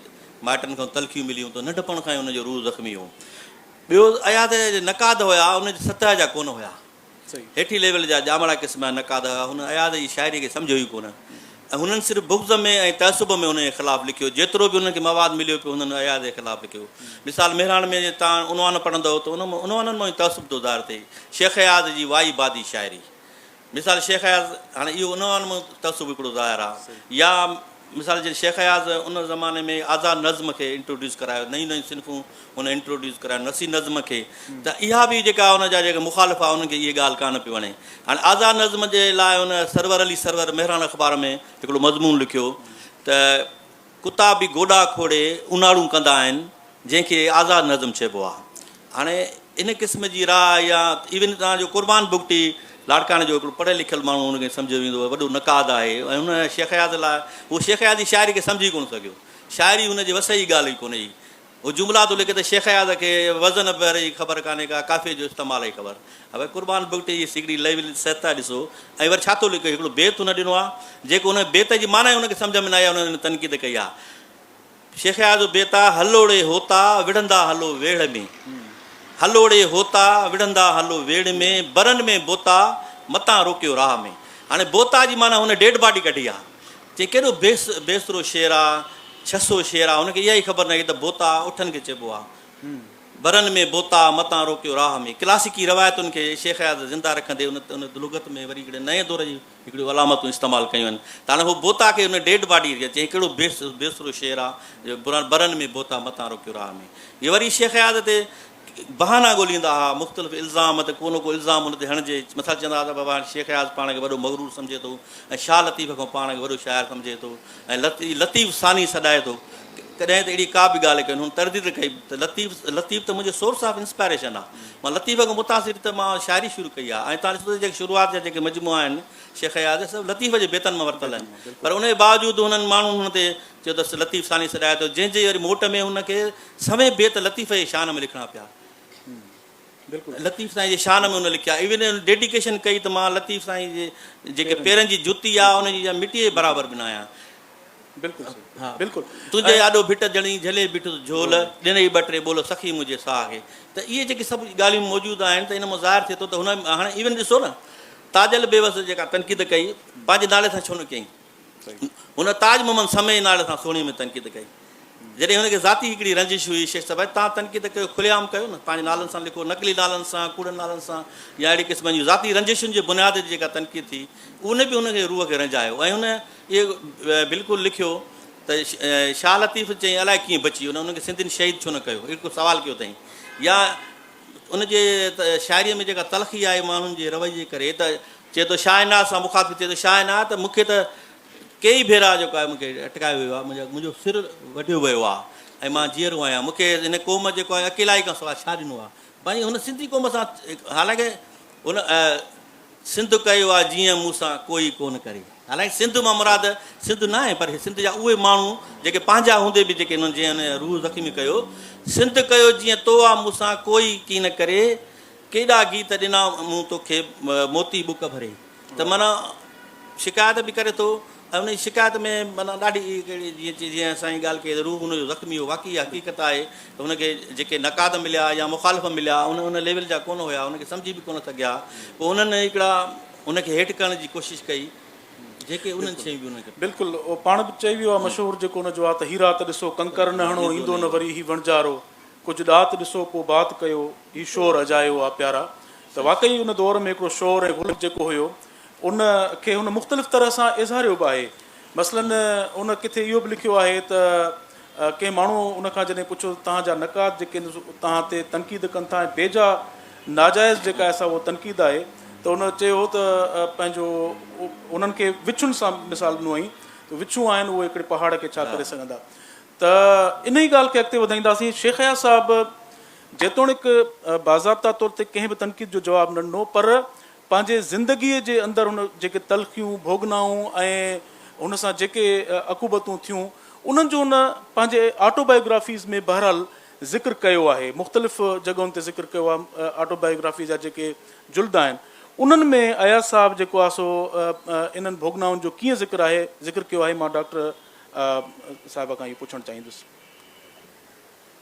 مائٽن کان تلخيون مليون ته ننڍپڻ کان ئي ان جو روح زخمي هو. ٻيو اياز جا جيڪي نقاد هيا ان جي سطح جا ڪونه هيا. هيٺين ليول جا ڄامڙا قسم جا نقاد هيا. هن اياز جي شاعري کي سمجهيو ئي ڪونه ۽ هنن صرف بغض ۾ ۽ تعصب ۾ هن جي خلاف لکيو. جيترو به هنن کي مواد مليو پيو هنن اياز جي خلاف لکيو. مثال مهراڻ ۾ جي توهان عنوان پڙهندؤ ته ان عنوانن مان ئي تعصب ٿو ظاهر ٿئي. شيخ اياز جي وائي بادي شاعري. مثال شيخ اياز هاڻي اهو عنوان مان تعصب هڪڙو ظاهر آ يا مثال جڏهن شيخ اياز ان زماني ۾ آزاد نظم کي انٽروڊيوس ڪرايو نيون نيون صنفون هن انٽروڊيوس ڪرايو نثري نظم کي ته اها به جيڪا ان جا جيڪا مخالف آ انهن کي اها ڳالهه ڪانه پئي وڻي هاڻي آزاد نظم جي لاء هن سرور علي سرور مهراڻ اخبار ۾ هڪڙو مضمون لکيو ته ڪتا به گوڏا کوڙي اوناڙون ڪندا آهن، جنهن کي آزاد نظم چئبو آهي. هاڻي ان قسم جي راء يا ايون توهان جو قربان بگٽي لاڙڪاڻي جو هڪڙو پڙهيل لکيل ماڻهو ان کي سمجهيو ويندو هو، وڏو نقاد آهي ۽ هن شيخ اياز لاء هو شيخ اياز جي شاعري کي سمجهي ڪونه سگهيو. شاعري هن جي وس جي ڳالهه ئي ڪونه هئي. هو جملا ٿو لکي ته شيخ اياز کي وزن بحر جي خبر ڪانهي ڪا قافيي جو استعمال جي خبر. ها ڀائي قربان بگٽي جي هڪڙي ليول سطح ڏسو ۽ وري ڇا ٿو لکي هڪڙو بيت هن ڏنو آهي جيڪو ان بيت جي معنيٰ ئي هن کي سمجهه ۾ نه آئي آهي ان تنقيد ڪئي آهي. شيخ اياز جو بيت آهي هلوڙي هوتا وڙهندا هلو ويڙهه ۾ هلوڙي هوتا وڙهندا هلو ويڙهه ۾ برن ۾ بوتا متان روڪيو راهه ۾ هاڻي بوتا جي معنيٰ هن ڊيڊ باڊي ڪڍي آهي. چي ڪيڏو بيسرو شعر آ، ڇسو شعر آ، هن کي اها ئي خبر ناهي ته بوتا اٺن کي چئبو آ. برن ۾ بوتا، متان روڪيو راهه ۾. ڪلاسيڪي روايتن کي شيخ اياز زنده رکندي ان لغت ۾ وري هڪڙي نئين دور جون هڪڙيون علامتون استعمال ڪيون آهن ته هاڻي هو بوتا کي ان ڊيڊ باڊي کي چئي ڪهڙو بيسرو شعر آ جو برن ۾ بوتا متان روڪيو راهه ۾. هي وري شيخ اياز تي بهانا ڳوليندا ها، مختلف الزام ته ڪو نه ڪو الزام هن تي هڻجي. مثال چوندا ها ته بابا هاڻي شيخ اياز پاڻ کي وڏو مغرور سمجهي ٿو ۽ شاهه لطيف کان پاڻ کي وڏو شاعر سمجهي ٿو ۽ لطيف ثاني سڏائي ٿو. ڪڏهن ته اهڙي ڪا به ڳالهه ڪين. هن ترديد ڪئي ته لطيف لطيف ته منهنجو سورس آف انسپائريشن آهي. مان لطيف کان متاثر ٿي ته مان شاعري شروع ڪئي آهي ۽ توهان ڏسو ته جيڪي شروعات جا جيڪي مجموعا آهن شيخ اياز جا سڀ لطيف جي بيتن مان ورتل آهن. پر ان جي باوجود هنن ماڻهن هن تي چيو ته لطيف ثاني سڏائي ٿو جنهن جي وري موٽ ۾ هن کي سوين بيت لطيف جي شان ۾ لکڻا پيا. لطيف سائين جي شان ۾ هن لکيا. ايون هن ڊيڊيڪيشن ڪئي ته مان لطيف سائين جي جيڪي پيرن جي جتي آ ان جي مٽيء جي برابر به نه آهيان. بلڪل بلڪل. تنهنجي آڏو ڀٽ جڻي جهلي بيٺس جهول، ڏنئي ٻه ٽي ٻول سخي منهنجي ساهه کي. ته اهي جيڪي سڀ ڳالهيون موجود آهن ته ان مان ظاهر ٿئي ٿو ته هن هاڻي ايون ڏسو نه تاجل بيوس جيڪا تنقيد ڪئي پنهنجي نالي سان ڇو نه ڪيائين. هن تاج محمد سمي جي نالي سان سهڻي ۾ تنقيد ڪئي. جڏهن هن کي ذاتي هڪڙي رنجش هئي، شيخ صاحب توهان تنقيد ڪيو کلي عام ڪيو نه، پنهنجي نالن سان لکو، نقلي نالن سان، ڪوڙن نالن سان يا اهڙي قسم جون ذاتي رنجشن جي بنياد تي جيڪا تنقيد ٿي، ان به هن کي روح کي رنجايو ۽ هن اهو بلڪل لکيو ته شاهه لطيف چيائين الائي ڪيئن بچي ويو، ان کي سنڌين شهيد ڇو نه ڪيو، اهڙو ڪو سوال ڪيو اٿائين يا ان جي شاعريء ۾ جيڪا تلخي آهي ماڻهن جي رويي جي ڪري ته چئي ٿو شاهه عنايت سان مخاطب ٿئي ٿو شاهه عنايت مون کي ته ڪيئي ڀيرا جيڪو آهي مون کي اٽڪايو ويو آهي منهنجو منهنجو سر وڍيو ويو آهي ۽ مان جيئرو آهيان مون کي هن قوم جيڪو آهي اڪيلائي کان سواء ڇا ڏنو آهي ڀائي هن سنڌي قوم سان حالانڪه هن سنڌ ڪيو آهي جيئن مون سان ڪوئي ڪونه ڪري حالانڪه سنڌ مان مراد سنڌ نه آهي پر سنڌ جا اهي ماڻهو جيڪي پنهنجا هوندي به جيڪي هنن جنهن روح زخمي ڪيو سنڌ ڪيو جيئن تو آ مون سان ڪوئي ڪين ڪري ڪيڏا گيت ڏنا مون توکي موتي ٻڪ ڀري ته معنيٰ شڪايت به ڪري ٿو ۽ ان جي شڪايت ۾ معنيٰ ڏاڍي ڪهڙي جيئن جيئن سائين ڳالهه ڪئي ته روح ان جو زخمي هو واقعي اها حقيقت آهي ته هن کي جيڪي نقاد مليا يا مخالف مليا ان ان ليول جا ڪونه هيا ان کي سمجهي به ڪونه سگهيا پوء انهن هڪڙا ان کي هيٺ ڪرڻ جي ڪوشش ڪئي جيڪي انهن شيون به انهن کي بلڪل اهو پاڻ به چئي ويو آهي مشهور جيڪو ان جو آهي ته هي رات ڏسو ڪنڪر نه هڻو ايندو نه وري هي وڻجارو ڪجهه ڏات ڏسو پوء بات ڪيو، هي شور اجايو آ پيارا. ته واقعي ان دور ۾ هڪڙو شور ۽ غل جيڪو هيو ان کي هن مختلف طرح سان اظهاريو به آهي. مثلاً ان ڪٿي اهو به لکيو آهي ته ڪنهن ماڻهو ان کان جڏهن پڇيو ته توهان جا نقاد جيڪي توهان تي تنقيد ڪن ٿا ۽ بيجا ناجائز جيڪا آهي سا اها تنقيد آهي ته ان چيو ته پنهنجو انهن کي وڇن سان مثال ڏنو هئائين ته وڇون آهن اهي هڪڙي پهاڙ کي ڇا ڪري سگهندا. ته انهيء ڳالهه کي اڳتي وڌائينداسين. شيخ اياز صاحب جيتوڻيڪ باضابطا طور تي ڪنهن به تنقيد جو جواب نه ڏنو پر پنهنجي زندگيء جي اندر هن جيڪي تلخيون، ڀوڳنائون ۽ هن سان جيڪي عقوبتون ٿيون، انهن جو هن پنهنجي آٽو بايوگرافيز ۾ بهرحال ذڪر ڪيو آهي. مختلف جڳهن تي ذڪر ڪيو آهي. آٽو بايوگرافي جا جيڪي جلد آهن، انهن ۾ اياز صاحب جيڪو آهي سو انهن ڀوڳنائن جو ڪيئن ذڪر آهي، ذڪر ڪيو آهي، مان ڊاڪٽر صاحبه کان اهو پڇڻ چاهيندس.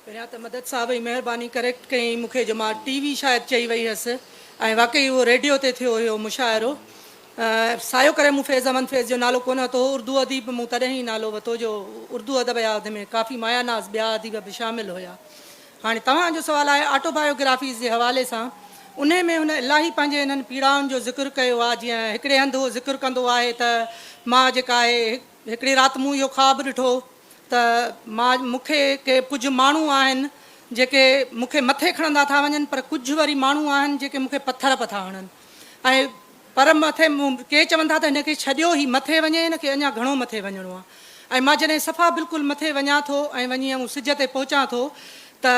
پهريان ته مدد صاحب جي مهرباني ڪريڪٽ ڪيائين مون کي جو مان ٽي وي شايد چئي وئي هيس ۽ واقعي اهو ريڊيو تي ٿيو هيو مشاعرو سايو ڪري مون فيض احمد فيض جو نالو ڪونه ورتو هو اردو اديب مون تڏهن ئي نالو ورتو جو اردو ادب جا ان ۾ ڪافي مايا ناز ٻيا اديب به شامل هيا هاڻي توهان جو سوال آهي آٽو بايو گرافيز جي حوالي سان انهي ۾ هن الاهي پنهنجي انهن پيڙائن جو ذڪر ڪيو آهي جيئن هڪڙي هنڌ هو ذڪر ڪندو آهي ته مان جيڪا آهي هڪڙي رات مون اهو خواب ڏٺو ته مان مون کي ڪي ڪجهه ماڻهو آهن جيڪي مون کي مٿي کڻندا ٿا وڃن پر ڪجهه وري ماڻهو آهن جيڪي مون کي پٿر پٿا هڻن ۽ پر مٿي ڪي چون ٿا ته هن کي ڇڏيو هي مٿي وڃي هن کي اڃا گهڻو مٿي وڃڻو آهي ۽ مان جڏهن صفا بلڪل مٿي وڃان ٿو ۽ وڃي آئون سج تي پهچان ٿو ته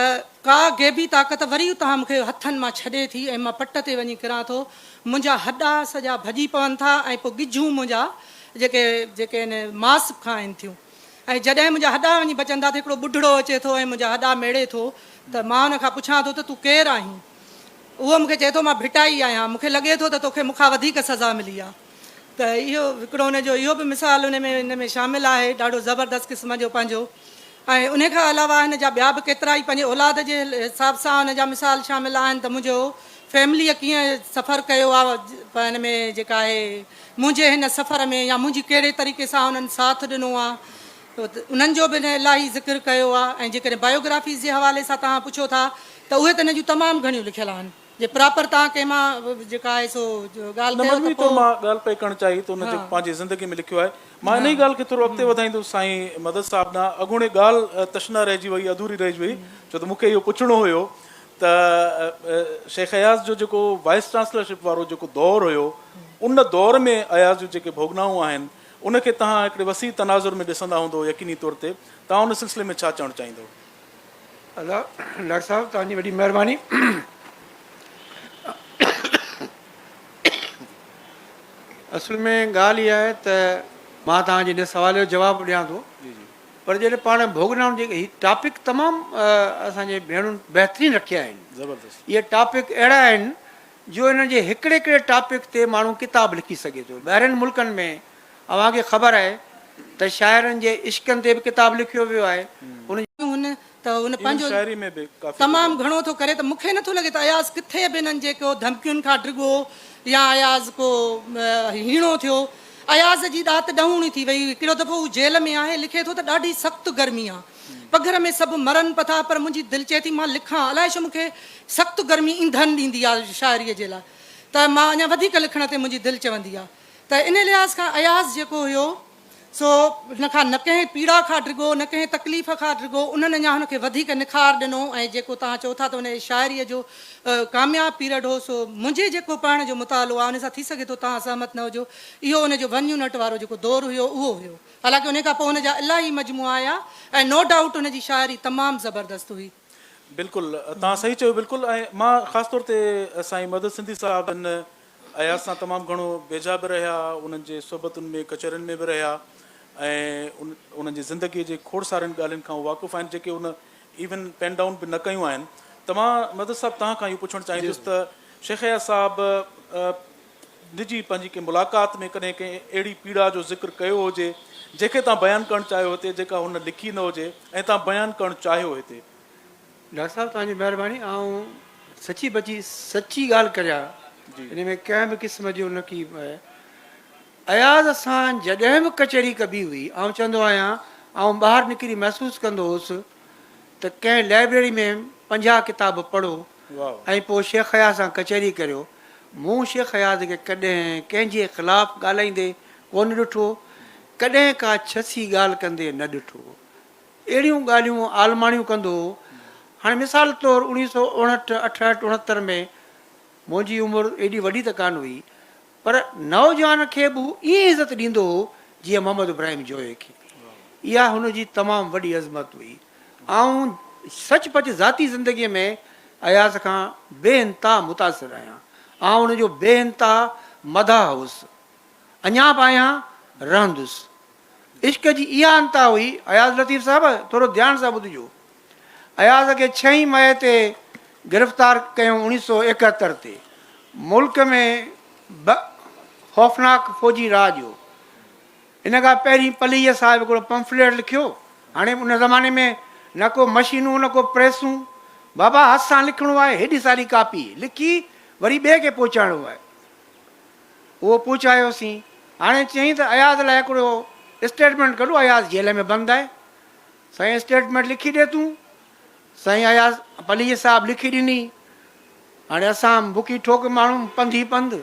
ڪا غيبي طاقت وري اتان مون کي هٿن مان ڇڏي ٿي ۽ مان پٽ تي وڃي ڪران ٿو منهنجا هڏا سڄا ڀڄي پون ٿا ۽ پوء ڳجهون منهنجا جيڪي جيڪي آهن ماس کائن ٿيون. ۽ جڏهن منهنجا هڏا وڃي بچن ٿا ته هڪڙو ٻڍڙو اچي ٿو ۽ منهنجا هڏا ميڙي ٿو ته مان ان کان پڇان ٿو ته تون ڪير آهين؟ اهو مون کي چئي ٿو مان ڀٽائي آهيان، مون کي لڳي ٿو ته توکي مون کان وڌيڪ سزا ملي آهي. ته اهو هڪڙو ان جو اهو به مثال ان ۾ ان ۾ شامل آهي ڏاڍو زبردست قسم جو پنهنجو ۽ ان کان علاوه هن جا ٻيا به ڪيترائي پنهنجي اولاد جي حساب سان ان جا مثال شامل آهن ته منهنجو فيمليء ڪيئن سفر ڪيو آهي ان ۾ جيڪا آهي منهنجي هن سفر ۾ يا منهنجي ڪهڙي طريقي سان انهن ساٿ ڏنو آهي انهن جو به هن الاهي ذڪر ڪيو آهي ۽ جيڪڏهن بايوگرافيز جي حوالي سان توهان پڇو ٿا ته اهي ته هن جون تمام گهڻيون لکيل آهن جي پراپر توهان ڪنهن مان جيڪا آهي سو ڳالهه نه ڪيو ته مجموعي طور پوء مان ڳالهه پئي ڪرڻ چاهي ته هن جيڪو پنهنجي زندگي ۾ لکيو آهي مان انهي ڳالهه کي ٿورو اڳتي وڌائيندس سائين مدد صاحب ڏانهن اڳوڻي ڳالهه تشنه رهجي وئي اڌوري رهجي وئي ڇو ته مون کي اهو پڇڻو هيو ته شيخ اياز جو جيڪو وائيس چانسلرشپ وارو جيڪو دور هيو ان دور ۾ اياز جون جيڪي ڀوڳنائون آهن ان کي توهان هڪڙي وسيع تناظر ۾ ڏسندا هوندو يقيني طور تي توهان ان سلسلي ۾ ڇا چوڻ چاهيندو؟ ادا ڊاڪٽر صاحب توهان جي وڏي مهرباني اصل ۾ ڳالهه اها آهي ته مان توهان جي ان سوال جو جواب ڏيان ٿو پر جڏهن پاڻ ڀوڳنائن جي هي ٽاپڪ تمام اسان جي ڀيڻن بهترين رکيا آهن زبردست اهي ٽاپڪ اهڙا آهن جو انهن جي هڪڙي هڪڙي ٽاپڪ تي ماڻهو ڪتاب لکي سگهي ٿو. ٻاهرين ملڪن ۾ اوهان کي خبر آهي ته شاعرن جي عشقن تي به ڪتاب لکيو ويو آهي. ان. هن ته هن ايون پنهنجو شاعري ۾ به ڪافي تمام گهڻو ٿو ڪري ته مون کي نٿو لڳي ته اياز ڪٿي به انهن جي ڪو ڌمڪين کان ڊڳو يا اياز ڪو هيڻو ٿيو. اياز جي ڏات ڏهوڻي ٿي وئي. هڪڙو دفعو هو جيل ۾ آهي لکي ٿو ته ڏاڍي سخت گرمي آ. پگهر ۾ سڀ مرن پٿا پر منهنجي دل چئي ٿي مان لکان الائي ڇو مون کي سخت گرمي اينڌن ڏيندي آ شاعريء جي لاء ته مان اڃا وڌيڪ لکڻ تي منهنجي دل چوندي آ ته ان لحاظ کان اياز جيڪو هيو سو هن کان نه ڪنهن پيڙا کان ڊڳو نه ڪنهن تڪليف کان ڊڳو انهن اڃا هن کي وڌيڪ نکار ڏنو ۽ جيڪو توهان چئو ٿا ته ان جي شاعريء جو ڪامياب پيرڊ هو سو منهنجي جيڪو پڙهڻ جو مطالعو آ ان سان ٿي سگهي ٿو توهان سهمت نه هجو اهو ان جو ون يونٽ وارو جيڪو دور هيو اهو هيو. حالانڪه انهي کان پوء هن جا الاهي مجموعا آيا ۽ نو ڊائوٽ هن جي شاعري تمام زبردست هئي. بلڪل توهان صحيح چيو بلڪل ۽ مان خاص طور تي سائين مدد سنڌي صاحب جن اياز سان تمام گهڻو ويجها به رهيا انهن جي صحبتن ۾ ڪچهرين ۾ به رهيا ۽ انهن جي زندگي جي کوڙ سارين ڳالهين کان هو واقف آهن جيڪي ان ايون پين ڊائون به نه ڪيون آهن ته مان مدد صاحب توهان کان اهو پڇڻ چاهيندس ته شيخ اياز صاحب نجي پنهنجي ڪنهن ملاقات ۾ ڪڏهن ڪنهن اهڙي پيڙا جو ذڪر ڪيو هجي، جنهن کي توهان بيان ڪرڻ چاهيو هتي، جيڪا هن لکي نه هجي ۽ توهان بيان ڪرڻ چاهيو هتي. ڊاڪٽر صاحب توهان جي مهرباني آئون سچي پچي سچي ڳالهه ڪريان ان ۾ ڪنهن به قسم جو نه ڪي اياز سان جڏهن به ڪچهري ڪبي هئي آئون چوندو آهيان آئون ٻاهر نڪري محسوس ڪندو هوس ته ڪنهن لائبريري ۾ 50 ڪتاب پڙهو ۽ پوء شيخ اياز سان ڪچهري ڪريو. مون شيخ اياز کي ڪڏهن ڪنهن جي خلاف ڳالهائيندي ڪونه ڏٺو، ڪڏهن ڪا ڇسي ڳالهه ڪندي نه ڏٺو. اهڙيون ڳالهيون عالماڻيون ڪندو هو. هاڻي مثال طور اوڻيهه سؤ اڻهٺ، اٺهٺ، اڻهتر ۾ منهنجي عمر ايڏي وڏي ته ڪانه هئي، پر نوجوان کي به هو ائين عزت ڏيندو هو جيئن محمد ابراهيم جويي کي. اها هن جي تمام وڏي عظمت هئي. آئون سچ پچ ذاتي زندگيء ۾ اياز کان بي انتها متاثر آهيان. آئون هن جو بي انتها مداح هوس. اڃا به آهيان، رهندس. عشق جي اها انتها هئي، اياز لطيف صاحب ٿورو ڌيان سان ٻڌجو. اياز کي ڇهين مئي تي گرفتار ڪيو 1971 تي ملڪ ۾ به خوفناڪ فوجي راڄ هو. ان کان پهرين پليجي صاحب هڪڙو پمفليٽ لکيو. هاڻي ان زماني ۾ نه ڪو مشينون نه ڪو پريسون. بابا هٿ سان لکڻو آهي، هيڏي ساري ڪاپي لکي وري ٻئي کي پهچائڻو آهي. اهو پهچايوسين. هاڻي چيائين ته اياز لاء هڪڙو اسٽيٽمينٽ ڪڍو، اياز جيل ۾ بند آهي. سائين اسٽيٽمينٽ لکي ڏي تون. سائين اياز پليجي صاحب لکي ڏني. هاڻي اسان بکي ٺوڪ ماڻهو پنڌ ئي پنڌ.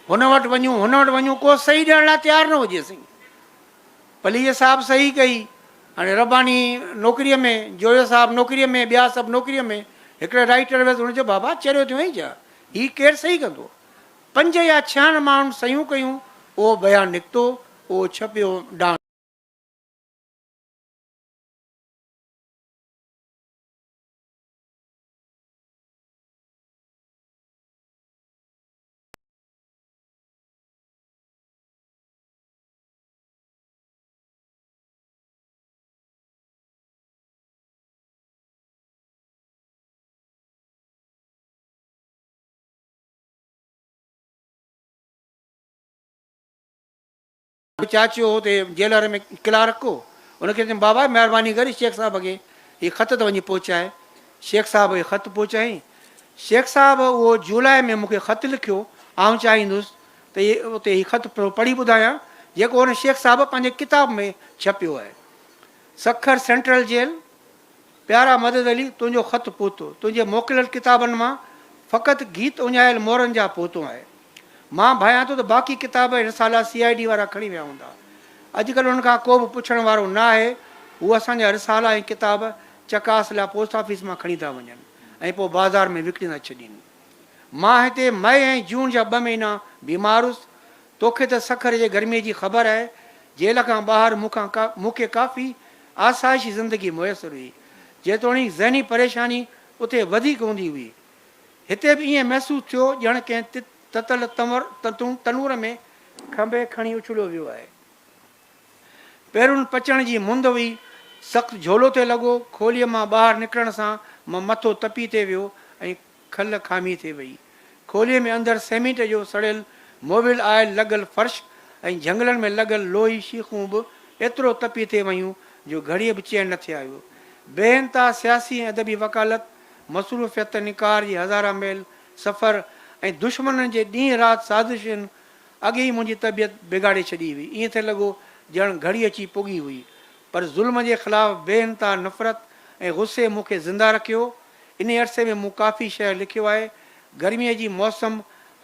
هن وٽ وڃون هن وٽ وڃون ڪو صحيح ڏيڻ لاء تيار نه هجي سائين. پليجي صاحب صحيح ڪئي. هاڻي رباني نوڪريء ۾، جويو صاحب نوڪريء ۾، ٻيا سڀ نوڪريء ۾. هڪڙي رائيٽر ويس هن چيو بابا چريو ٿيو آهين ڇا؟ هي ڪير صحيح ڪندو؟ پنج يا ڇهن ماڻهن صحيحون ڪيون اهو بيان نڪتو اهو ڇپيو ڊان. چاچو هو اتي جيلر ۾ ڪلارڪ هو، ان کي چيم بابا مهرباني ڪري شيخ صاحب کي هي خط ته وڃي پهچاء. شيخ صاحب کي خط پهچايائين. شيخ صاحب اهو جولاء ۾ مون کي خط لکيو، آئون چاهيندس ته اتي هي خط پڙهي ٻڌايان، جيڪو هن شيخ صاحب پنهنجي ڪتاب ۾ ڇپيو آهي. سکر سينٽرل جيل، پيارا مدد علي، تنهنجو خط پهتو. تنهنجي موڪليل ڪتابن مان فقط گيت اڃايل مورن جا پهتو آهي. مان ڀانيان ٿو ته باقي ڪتاب ۽ رسالا سي I D وارا کڻي ويا هوندا. اڄڪلهه انهن کان ڪو به پڇڻ وارو نه آهي. هو اسان جا رسالا ۽ ڪتاب چڪاس لاء پوسٽ آفيس مان کڻي ٿا وڃن ۽ پوء بازار ۾ وڪڻي ٿا ڇڏين. مان هتي مئي ۽ جون جا ٻه مهينا بيمار هيس. توکي ته سکر جي گرميء جي خبر آهي. جيل کان ٻاهر مون کان مون کي ڪافي آسائشي زندگي ميسر هئي. جيتوڻيڪ ذهني پريشاني اتي وڌيڪ هوندي هئي. هتي به ائين محسوس ٿيو ڄڻ ڪنهن تتل تنور ۾ کنڀي کڻي اڇليو ويو آهي. پيرن پچڻ جي مند هئي. سخت جهولو ٿي لڳو. کوليء مان ٻاهر نڪرڻ سان مٿو تپي ٿي ويو ۽ کل کامي ٿي وئي. کوليء ۾ اندر سيمينٽ جو سڙيل موبل آئل لڳل فرش ۽ جهنگلن ۾ لڳل لوهي شيخون به ايترو تپي ٿي ويون جو گهڙيء به چين نه ٿي آيو. بي انتها سياسي ۽ ادبي وڪالت، مصروفيت، نڪار جي هزارها ميل سفر ۽ دشمنن جي ڏينهن رات سازشن اڳي ئي منهنجي طبيعت بگاڙي ڇڏي هئي. ائين ٿي لڳو ڄڻ گهڙي اچي پڳي هئي. پر ظلم جي خلاف بي انتها نفرت ۽ غصي مون کي زنده رکيو. انهي عرصي ۾ مون ڪافي شعر لکيو آهي. گرميء جي موسم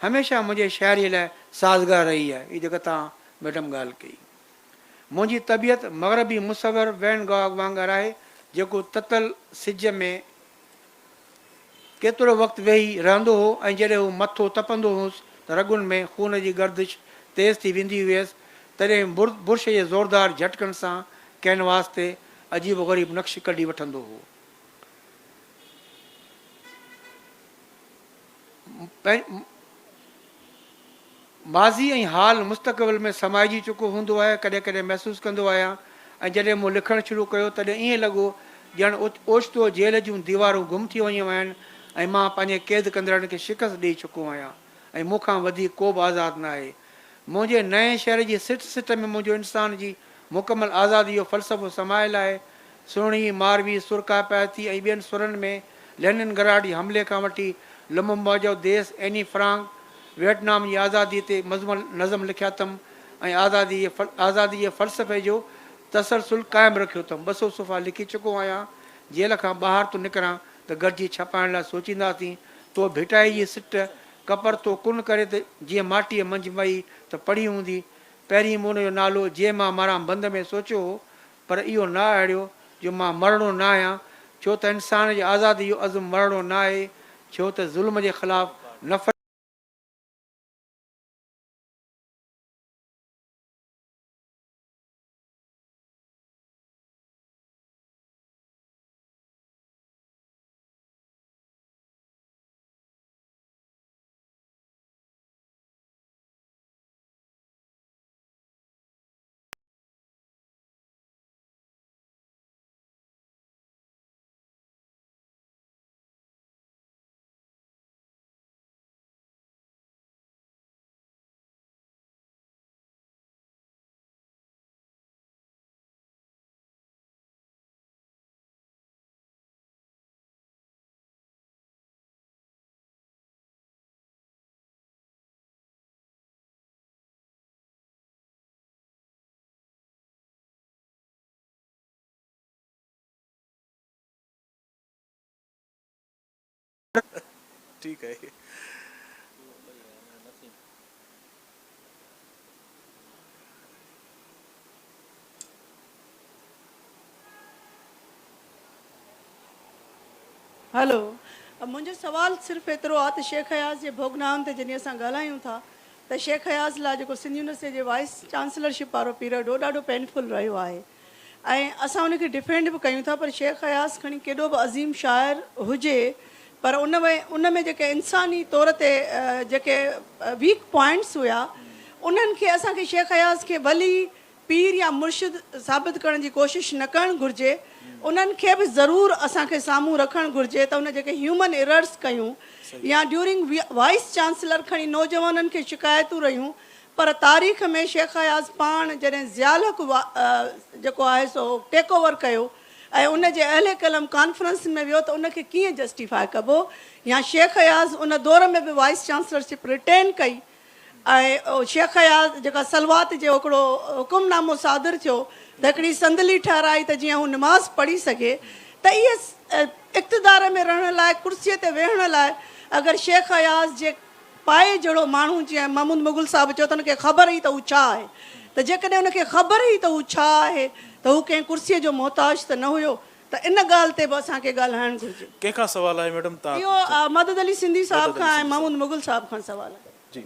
هميشه منهنجي شاعريء لاء سازگار رهي آهي. هي جيڪا توهان ميڊم ڳالهه ڪئي. منهنجي طبيعت مغربي مصور وين گاگ وانگر آهي، جيڪو تتل سج ۾ ڪيترو وقت ويهي رهندو هو ۽ جڏهن هو مٿو تپندو هوس ته رڳن ۾ خون جي گردش تيز ٿي ويندي هيس، تڏهن برش جي زوردار جهٽڪن سان ڪينواس تي عجيب و غريب نقش ڪڍي وٺندو هو. ماضي ۽ حال مستقبل ۾ سمائجي چڪو هوندو آهي، ڪڏهن ڪڏهن محسوس ڪندو آهيان ۽ جڏهن مون لکڻ شروع ڪيو تڏهن ائين لڳو ڄڻ اوچتو جيل جون ديوارون گم ٿي ويون آهن ۽ مان پنهنجي قيد ڪندڙن کي شڪست ڏئي چڪو آهيان ۽ مون کان وڌيڪ ڪو به آزاد ناهي. منهنجي نئين شعر جي سٽ سٽ ۾ منهنجو انسان جي مڪمل آزادي جو فلسفو سمايل آهي. سهڻي، ماروي، سر ڪاپائتي ۽ ٻين سرن ۾ لينن گراڊ جي حملي کان وٺي لممبا جو ديس، ايني فرانڪ، ويٽنام جي آزادي تي نظم لکيا اٿم ۽ آزادي جي آزادي جي فلسفي جو تسلسل قائم رکيو اٿم. 200 صفحا لکي چڪو آهيان. جيل کان ٻاهر ٿو نڪران ته گڏجي ڇپائڻ لاء سوچينداسين. تو ڀٽائي جي سٽ ڪپر ٿو ڪن ڪري ته جيئن ماٽيء منجهه مئي ته پڙهي هوندي. پهرين مون ان جو نالو جي مان مران بند ۾ سوچيو هو پر اهو نه آهڙيو جو مان مرڻو نه آهيان ڇو ته انسان جي آزادي جو عزم مرڻو نه آهي ڇو ته ظلم جي خلاف نفرت ٺيڪ آهي. هلو منهنجو سوال صرف ايترو آ ته شيخ اياز جي ڀوڳنائن تي جڏهن اسان ڳالهايون ٿا ته شيخ اياز لاء جيڪو سنڌ يونيورسٽي جي وائيس چانسلرشپ وارو پيريڊ هو ڏاڍو پينفل رهيو آهي ۽ اسان ان کي ڊفينڊ به ڪيون ٿا پر شيخ اياز کڻي ڪيڏو به عظيم شاعر هجي پر ان ۾ ان ۾ جيڪي انساني طور تي جيڪي ويڪ پوائنٽس هيا انهن کي اسان کي شيخ اياز کي ولي پير يا مرشد ثابت ڪرڻ جي ڪوشش نه ڪرڻ گهرجي انهن کي به ضرور اسان کي سامهون رکڻ گهرجي ته ان جيڪي هيومن ايررس ڪيون يا ڊيورنگ وائيس چانسلر کڻي نوجوانن کي شڪايتون رهيون پر تاريخ ۾ شيخ اياز پاڻ جڏهن ضياء الحق جيڪو آهي سو ٽيڪ اوور ڪيو ۽ ان جي اهل قلم ڪانفرنس ۾ ويو ته ان کي ڪيئن جسٽيفاء ڪبو يا شيخ اياز ان دور ۾ به وائيس چانسلرشپ رٽين ڪئي ۽ شيخ اياز جيڪا صلوات جو هڪڙو حڪم نامو صادر ٿيو ته هڪڙي صندلي ٺهرائي ته جيئن هو نماز پڙهي سگهي ته اهي اقتدار ۾ رهڻ لاء ڪرسي تي ويهڻ لاء اگر شيخ اياز جي پائي جهڙو ماڻهو جيئن محمود مغل صاحب چيو ته ان کي خبر هئي ته هو ڇا آهي ته جيڪڏهن ان کي خبر هئي ته هو ڇا آهي ته هو ڪنهن ڪرسيء جو محتاج ته نه هيو ته ان ڳالهه تي به اسان کي ڳالهائڻ گهرجي. ڪنهن کان سوال آهي ميڊم تان. اهو مدد علي سنڌي صاحب کان ۽ محمود مغل صاحب کان سوال آهي. جي.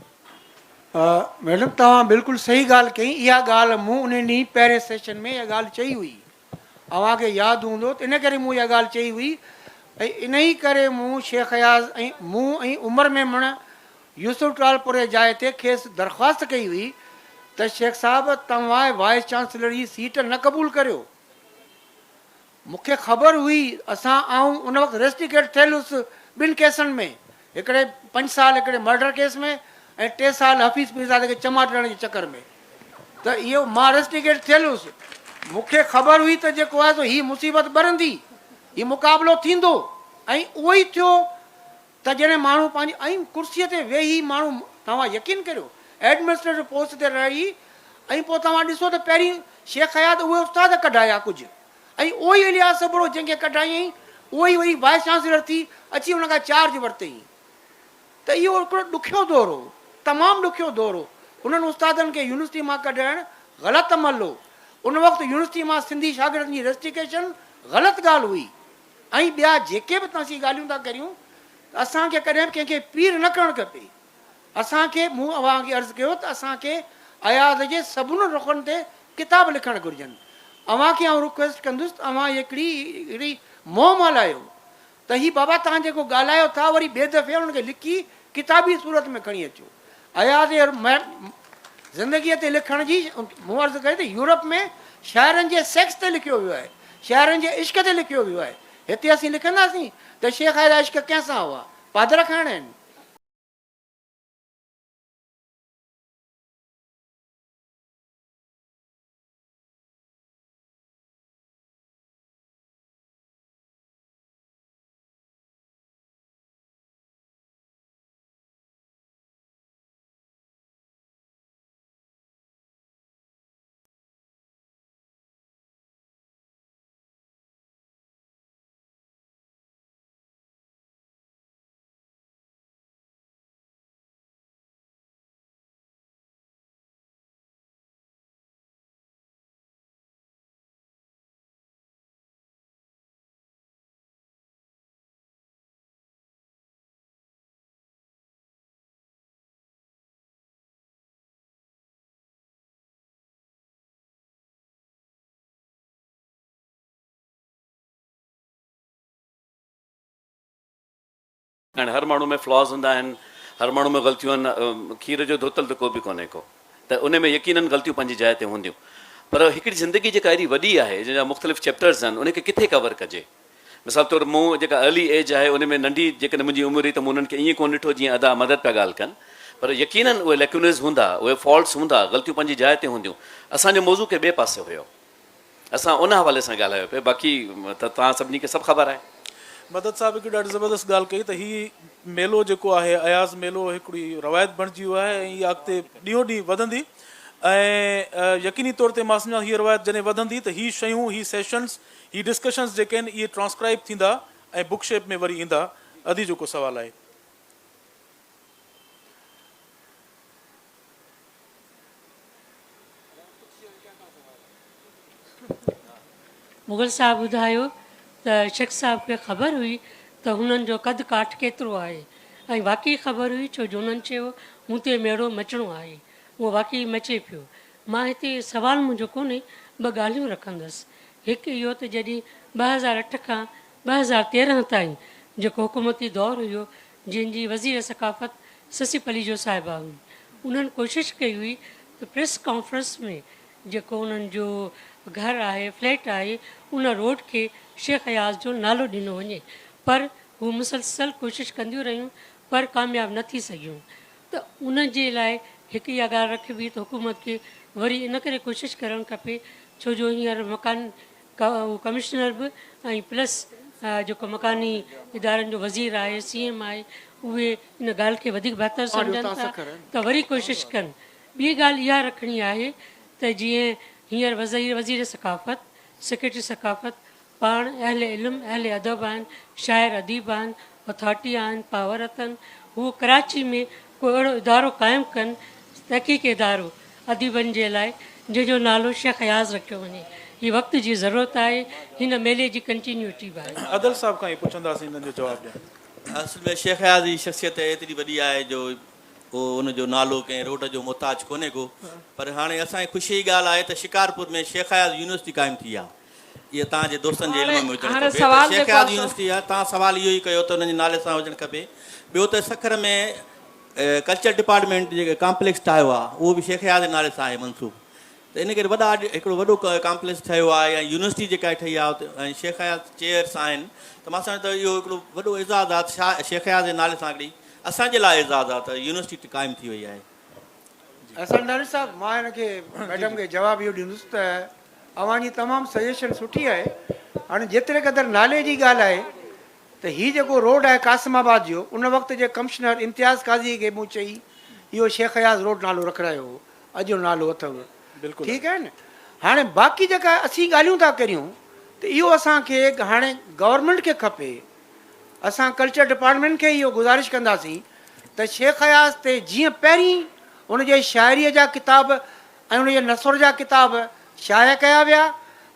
ميڊم توهان بلڪل صحيح ڳالهه ڪئي اها ڳالهه مون انهي ڏينهن پهرين سيشن ۾ اها ڳالهه چئي هئي اوهان کي ياد هوندو ته ان ڪري مون اها ڳالهه چئي هئي ۽ انهي ڪري مون شيخ اياز ۽ مون ۽ عمر ميمڻ يوسف ٽالپر جي جاء تي کيس درخواست ڪئي هئي ته شيخ صاحب توهان وائيس چانسلر جي سيٽ نه قبول ڪريو. مون کي خبر هئي اسان آئون ان وقت ريسٽيڪيٽ ٿيل هيس ٻن ڪيسن ۾ هڪڙي پنج سال هڪڙي مرڊر ڪيس ۾ ۽ ٽي سال حفيظ پيرزادي کي چماٽ هڻڻ جي چڪر ۾ ته اهو مان ريسٽيڪيٽ ٿيل هيس مون کي خبر هئي ته جيڪو آهي سو هي مصيبت ٻرندي هي مقابلو ٿيندو ۽ اهو ئي ٿيو ته جڏهن ماڻهو پنهنجي ۽ ڪرسيء تي ويهي ماڻهو توهان يقين ڪريو ايڊمنسٽريٽو پوسٽ تي رهي ۽ پوء توهان ڏسو ته پهرين شيخ اياز اهي استاد ڪڍايا ڪجهه ۽ اهو ئي الياس ابڙو جنهن کي ڪڍايائين اهو ئي وري وائيس چانسلر ٿي اچي ان کان چارج ورتئين ته اهو هڪڙو ڏکيو دور هو تمام ڏکيو دور هو انهن استادن کي يونيورسٽي مان ڪڍائڻ غلط عمل هو ان وقت يونيورسٽي مان سنڌي شاگردن جي ريسٽيڪيشن غلط ڳالهه هئي ۽ ٻيا جيڪي به اسين ڳالهيون ٿا ڪريون ته اسان کي ڪڏهن به ڪنهن کي پير نه ڪرڻ کپي. اسان کي، مون اوهان کي عرض ڪيو ته اسان کي اياز جي سڀني رخن تي ڪتاب لکڻ گهرجن. اوهان کي آئون رڪويسٽ ڪندس ته اوهان هڪڙي هڪڙي مهم هلايو ته هي بابا توهان جيڪو ڳالهايو ٿا وري ٻئي دفعي انهن کي لکي ڪتابي صورت ۾ کڻي اچو. اياز جي زندگيء تي لکڻ جي مون عرض ڪئي ته يورپ ۾ شاعرن جي سيڪس تي لکيو ويو آهي، شاعرن جي عشق تي لکيو ويو آهي، هتي اسين لکنداسين ته شيخ اياز جا عشق ڪنهن سان هئا؟ پادر کائڻا آهن؟ ۽ هر ماڻهو ۾ فلاز هوندا آهن، هر ماڻهو ۾ غلطيون آهن، کير جو ڌوتل ته ڪو به ڪونهي ڪو ته ان ۾ يقينن غلطيون پنهنجي جاء تي هونديون پر هڪڙي زندگي جيڪا ايڏي وڏي آهي جنهن جا مختلف چيپٽرز آهن ان کي ڪٿي ڪور ڪجي مثال طور مون جيڪا ارلي ايج آهي ان ۾ ننڍي جيڪڏهن منهنجي عمر هئي ته مون انهن کي ائين ڪونه ڏٺو جيئن ادا مدد پيا ڳالهه ڪن پر يقينن اهي ليڪونز هوندا اهي فالٽس هوندا غلطيون پنهنجي جاء تي هونديون اسان جو موضوع ڪنهن ٻئي پاسي هيو اسان ان حوالي سان ڳالهايو پئي باقي ته توهان سڀني کي سڀ خبر آهي. مدد صاحب هڪ ڏاڍي زبردست ڳالهه ڪئي ته هي ميلو جيڪو آهي اياز ميلو هڪڙي روايت بڻجي ويو آهي ۽ اها اڳتي ڏينهون ڏينهن وڌندي ۽ يقيني طور تي مان سمجهان ٿو هيء روايت جڏهن وڌندي ته هي شيون هي سيشنز هي ڊسڪشنز جيڪي آهن اهي ٽرانسڪرائب ٿيندا ۽ بڪ شيپ ۾ وري ايندا. ادي جو ڪو سوال آهي. مغل صاحب ٻڌايو ته شيخ صاحب کي خبر هئي ته هنن جو قد ڪاٺ ڪيترو آهي ۽ واقعي خبر هئي ڇو جو هنن چيو مون تي ميڙو مچڻو آهي اهو واقعي مچي پيو مان هتي سوال منهنجو ڪونهي ٻه ڳالهيون رکندس هڪ اهو ته جڏهن 2008 کان 2013 تائين جيڪو حڪومتي دور هيو جنهن جي وزير ثقافت سسي پليجو صاحبه هئي انهن ڪوشش ڪئي هئي ته پريس ڪانفرنس ۾ جيڪو انهن جو گهر آهي فليٽ آهي ان روڊ کي شيخ اياز جو نالو ڏنو وڃي پر هو مسلسل ڪوشش ڪنديون رهيون پر ڪامياب نه ٿي سگهيون ته ان جي لاء هڪ اها ڳالهه رکبي ته حڪومت کي وري ان ڪري ڪوشش ڪرڻ کپي ڇو جو هينئر مڪان ڪمشنر به ۽ پلس جيڪو مڪاني ادارن جو وزير آهي سي ايم آهي اهي ان ڳالهه کي وڌيڪ بهتر سمجهن ٿا ته وري ڪوشش ڪن. ٻي ڳالهه اها رکڻي آهي ته جيئن هينئر وزير ثقافت، سيڪريٽري ثقافت پاڻ اهل علم، اهل ادب آهن، شاعر اديب آهن، اٿارٽي آهن، پاور اٿن، هو ڪراچي ۾ ڪو اهڙو ادارو قائم ڪن، تحقيقي ادارو اديبن جي لاء، جنهن جو نالو شيخ اياز رکيو وڃي. هي وقت جي ضرورت آهي، هن ميلي جي ڪنٽينيوٽي به آهي. ادل صاحب کان ئي پڇنداسين انهن جو جواب ڏين. اصل ۾ شيخ اياز جي شخصيت ايتري وڏي آهي جو ڪو ان جو نالو ڪنهن روڊ جو محتاج ڪونهي ڪو پر هاڻي اسان جي خوشي جي ڳالهه آهي ته شڪارپور ۾ شيخ اياز يونيورسٽي قائم ٿي آهي اها توهان جي دوستن جي علم ۾ هجڻ هاڻي کپي ته سوال شيخ جيڪو اياز آهي سو يونيورسٽي آهي توهان سوال اهو ئي ڪيو ته ان جي نالي سان هجڻ کپي ٻيو ته سکر ۾ ڪلچر ڊپارٽمينٽ جيڪو ڪامپليڪس ٺاهيو آهي اهو به شيخ اياز جي نالي سان آهي منسوب ته ان ڪري وڏا هڪڙو وڏو ڪامپليڪس ٺهيو آهي ۽ يونيورسٽي جيڪا ٺهي آهي اتي ۽ شيخ اياز چيئرس آهن ته مان سمجهان ٿو اهو هڪڙو وڏو اعزاز آهي ته شيخ اياز جي نالي سان هڪڙي اسان جي لاء اعزاز آهي ته يونيورسٽي قائم ٿي وئي آهي. احسان دانش صاحب مان هن کي ميڊم کي جواب اهو ڏيندس ته اوهان جي تمام سجيشن سٺي آهي هاڻي جيتري قدر نالي جي ڳالهه آهي ته هي جيڪو روڊ آهي قاسم آباد جو ان وقت جي ڪمشنر امتياز قاضي کي مون چئي اهو شيخ اياز روڊ نالو رکرايو هو اڄ جو نالو اٿو ٺيڪ آهي نه هاڻي باقي جيڪا اسين ڳالهيون ٿا ڪريون ته اهو اسان کي هاڻي گورنمينٽ کي کپي اسان ڪلچر ڊپارٽمينٽ کي اهو گذارش ڪنداسين ته شيخ اياز تي جيئن پهرين ان جي شاعريء جا ڪتاب ۽ ان جي نثر جا ڪتاب شايع ڪيا ويا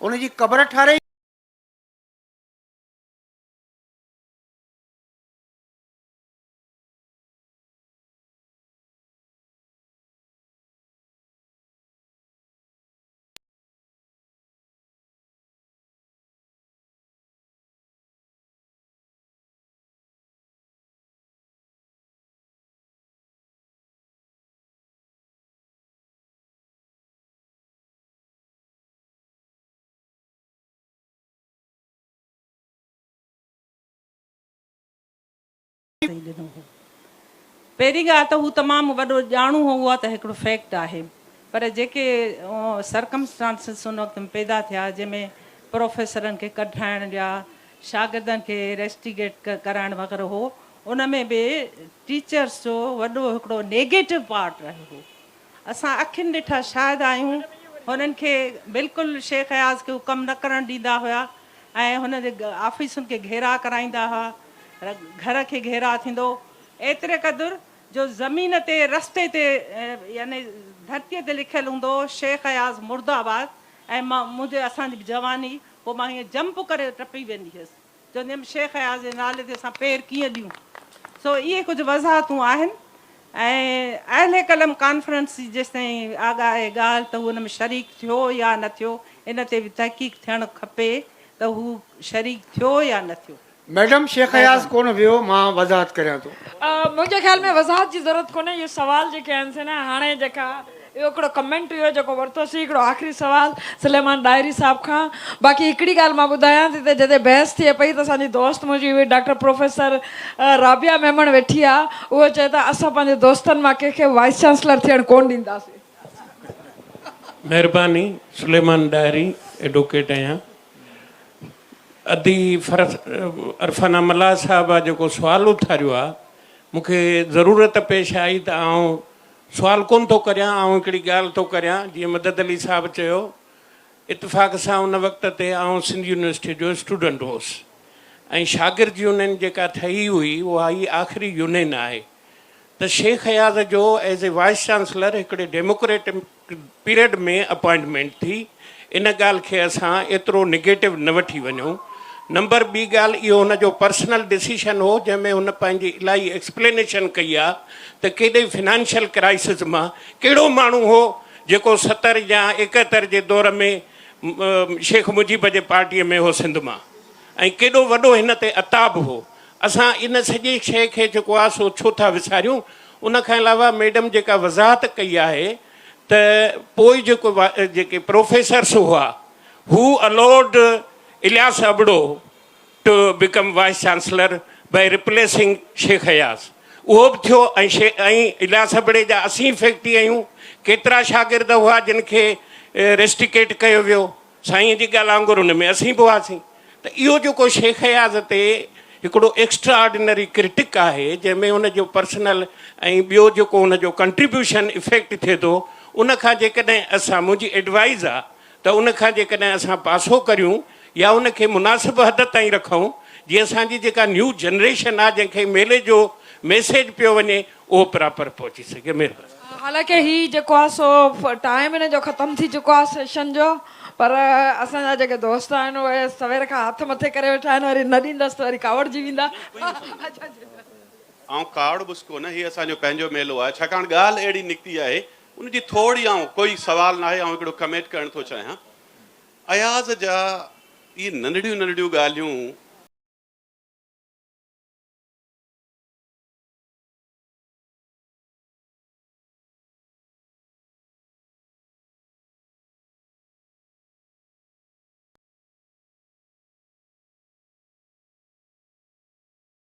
ان جي قبر ٺاهرائي ڏئي ڏنو هو. پهرين ڳالهه ته هو تمام وڏو ڄاڻو هو اها ته هڪڙو فيڪٽ آهي پر جيڪي سرڪمسٽانسز ان وقت ۾ پيدا ٿيا جنهن ۾ پروفيسرن کي ڪڍرائڻ يا شاگردن کي ريسٽيگيٽ ڪرائڻ وغيره هو ان ۾ به ٽيچرس جو وڏو هڪڙو نيگيٽو پارٽ رهيو هو. اسان اکين ڏٺا شاهد آهيون هنن کي بلڪل شيخ اياز کي هو ڪم نه ڪرڻ ڏيندا هيا ۽ هن جي آفيسن کي گهيراء ڪرائيندا هئا گهر کي گهيراء ٿيندو ايتري قدر جو زمين تي رستي تي يعني ڌرتي تي لکيل هوندو هو شيخ اياز مرده آباد ۽ مان منهنجي اسان جي جواني پوء مان هيئن جمپ ڪري ٽپي ويندي هيس چوندي هيم شيخ اياز جي نالي تي اسان پير ڪيئن ڏيون سو اهي ڪجهه وضاحتون آهن ۽ اهل قلم ڪانفرنس جي جيستائين آڳ آهي ڳالهه ته هو ان ۾ شريڪ ٿيو يا نه ٿيو ان تي به تحقيق ٿيڻ کپي ته هو شريڪ ٿيو يا نه ٿيو. ميڊم شيخ اياز ڪونه ويو مان وضاحت ڪريان ٿو. منهنجي خيال ۾ وضاحت جي ضرورت ڪونهي اهي سوال جيڪي آهن سي نه هاڻي جيڪا اهو هڪڙو ڪمينٽ هيو جيڪو ورتوسين هڪڙو آخري سوال سليمان ڏاهري صاحب کان باقي هڪڙي ڳالهه مان ٻڌايان ٿي ته جتي بحث ٿئي پئي ته اسان جي دوست منهنجي اهي ڊاڪٽر پروفيسر رابعه ميمڻ ويٺي آ اهو چئي ته اسان پنهنجي دوستن مان ڪنهن کي وائيس چانسلر ٿيڻ ڪونه ڏينداسين. مهرباني سليمان ڏاهري ايڊوڪيٽ آهيان. ادي فرحت عرفانه ملاح صاحبه جيڪو سوال اٿاريو آ مون کي ضرورت پيش آئي ته آئون سوال ڪونه ٿو ڪريان آئون هڪڙي ڳالهه ٿو ڪريان جيئن مدد علي صاحب چيو اتفاق سان ان وقت تي آئون سنڌ يونيورسٽي جو اسٽوڊنٽ هوس ۽ شاگرد يونين جيڪا ٺهي هئي اها هي آخري يونين آهي ته شيخ اياز جو ايز اي وائيس چانسلر هڪڙي ڊيموڪريٽڪ پيريڊ ۾ اپائنٽمينٽ ٿي ان ڳالهه کي اسان ايترو نگيٽو نه وٺي وڃون. نمبر ٻي ڳالهه اهو هن جو پرسنل ڊسيشن هو جنهن ۾ هن پنهنجي الاهي ايڪسپلينيشن ڪئي آ ته ڪيڏي فنانشل ڪرائسز مان ڪهڙو ماڻهو هو جيڪو 70 يا 71 جي دور ۾ شيخ مجيب جي پارٽي ۾ هو سنڌ مان ۽ ڪيڏو وڏو هن تي عتاب هو اسان ان سڄي شيء کي جيڪو آ سو ڇو ٿا وساريون ان کان علاوه ميڊم جيڪا وضاحت ڪئي آهي ته پوء جيڪو جيڪي پروفيسرس هئا هو allowed Ilyas Abro to become vice chancellor by replacing Sheikh Ayaz. اهو به ٿيو ۽ شي ۽ الياس ابڙي جا اسين فيڪٽي آهيون، ڪيترا شاگرد هئا جن کي ريسٽيڪيٽ ڪيو ويو، سائينء جي ڳالهه وانگر ان ۾ اسين به هئاسين ته اهو جيڪو شيخ اياز تي هڪڙو ايڪسٽرا آرڊينري ڪرٽڪ آهي جنهن ۾ ان جو پرسنل ۽ ٻيو جيڪو ان جو ڪنٽريبيوشن افيڪٽ ٿئي ٿو ان کان جيڪڏهن اسان منهنجي ايڊوائيز آ ته ان کان جيڪڏهن اسان پاسو ڪريون يا ان کي مناسب حد تائين رکون جيئن اسان جي جيڪا نيو جنريشن آ جنهن کي ميلي جو ميسيج پيو وڃي اهو پراپر پهچي سگهي مهرباني. حالانڪه هي جيڪو آ سو ٽائيم هن جو ختم ٿي چڪو آ سيشن جو پر اسان جا جيڪي دوست آهن اهي سوير کان هٿ مٿي ڪري ويٺا آهن وري نه ڏيندس ته وري ڪاوڙجي ويندا. آئون ڪاوڙبس ڪونه هي اسان جو پنهنجو ميلو آهي ڇاڪاڻ ڳالهه اهڙي نڪتي آهي ان جي ٿوري آئون ڪوئي سوال ناهي آئون هڪڙو ڪمينٽ ڪرڻ ٿو چاهيان اياز جا اهي ننڍڙيون ننڍڙيون ڳالهيون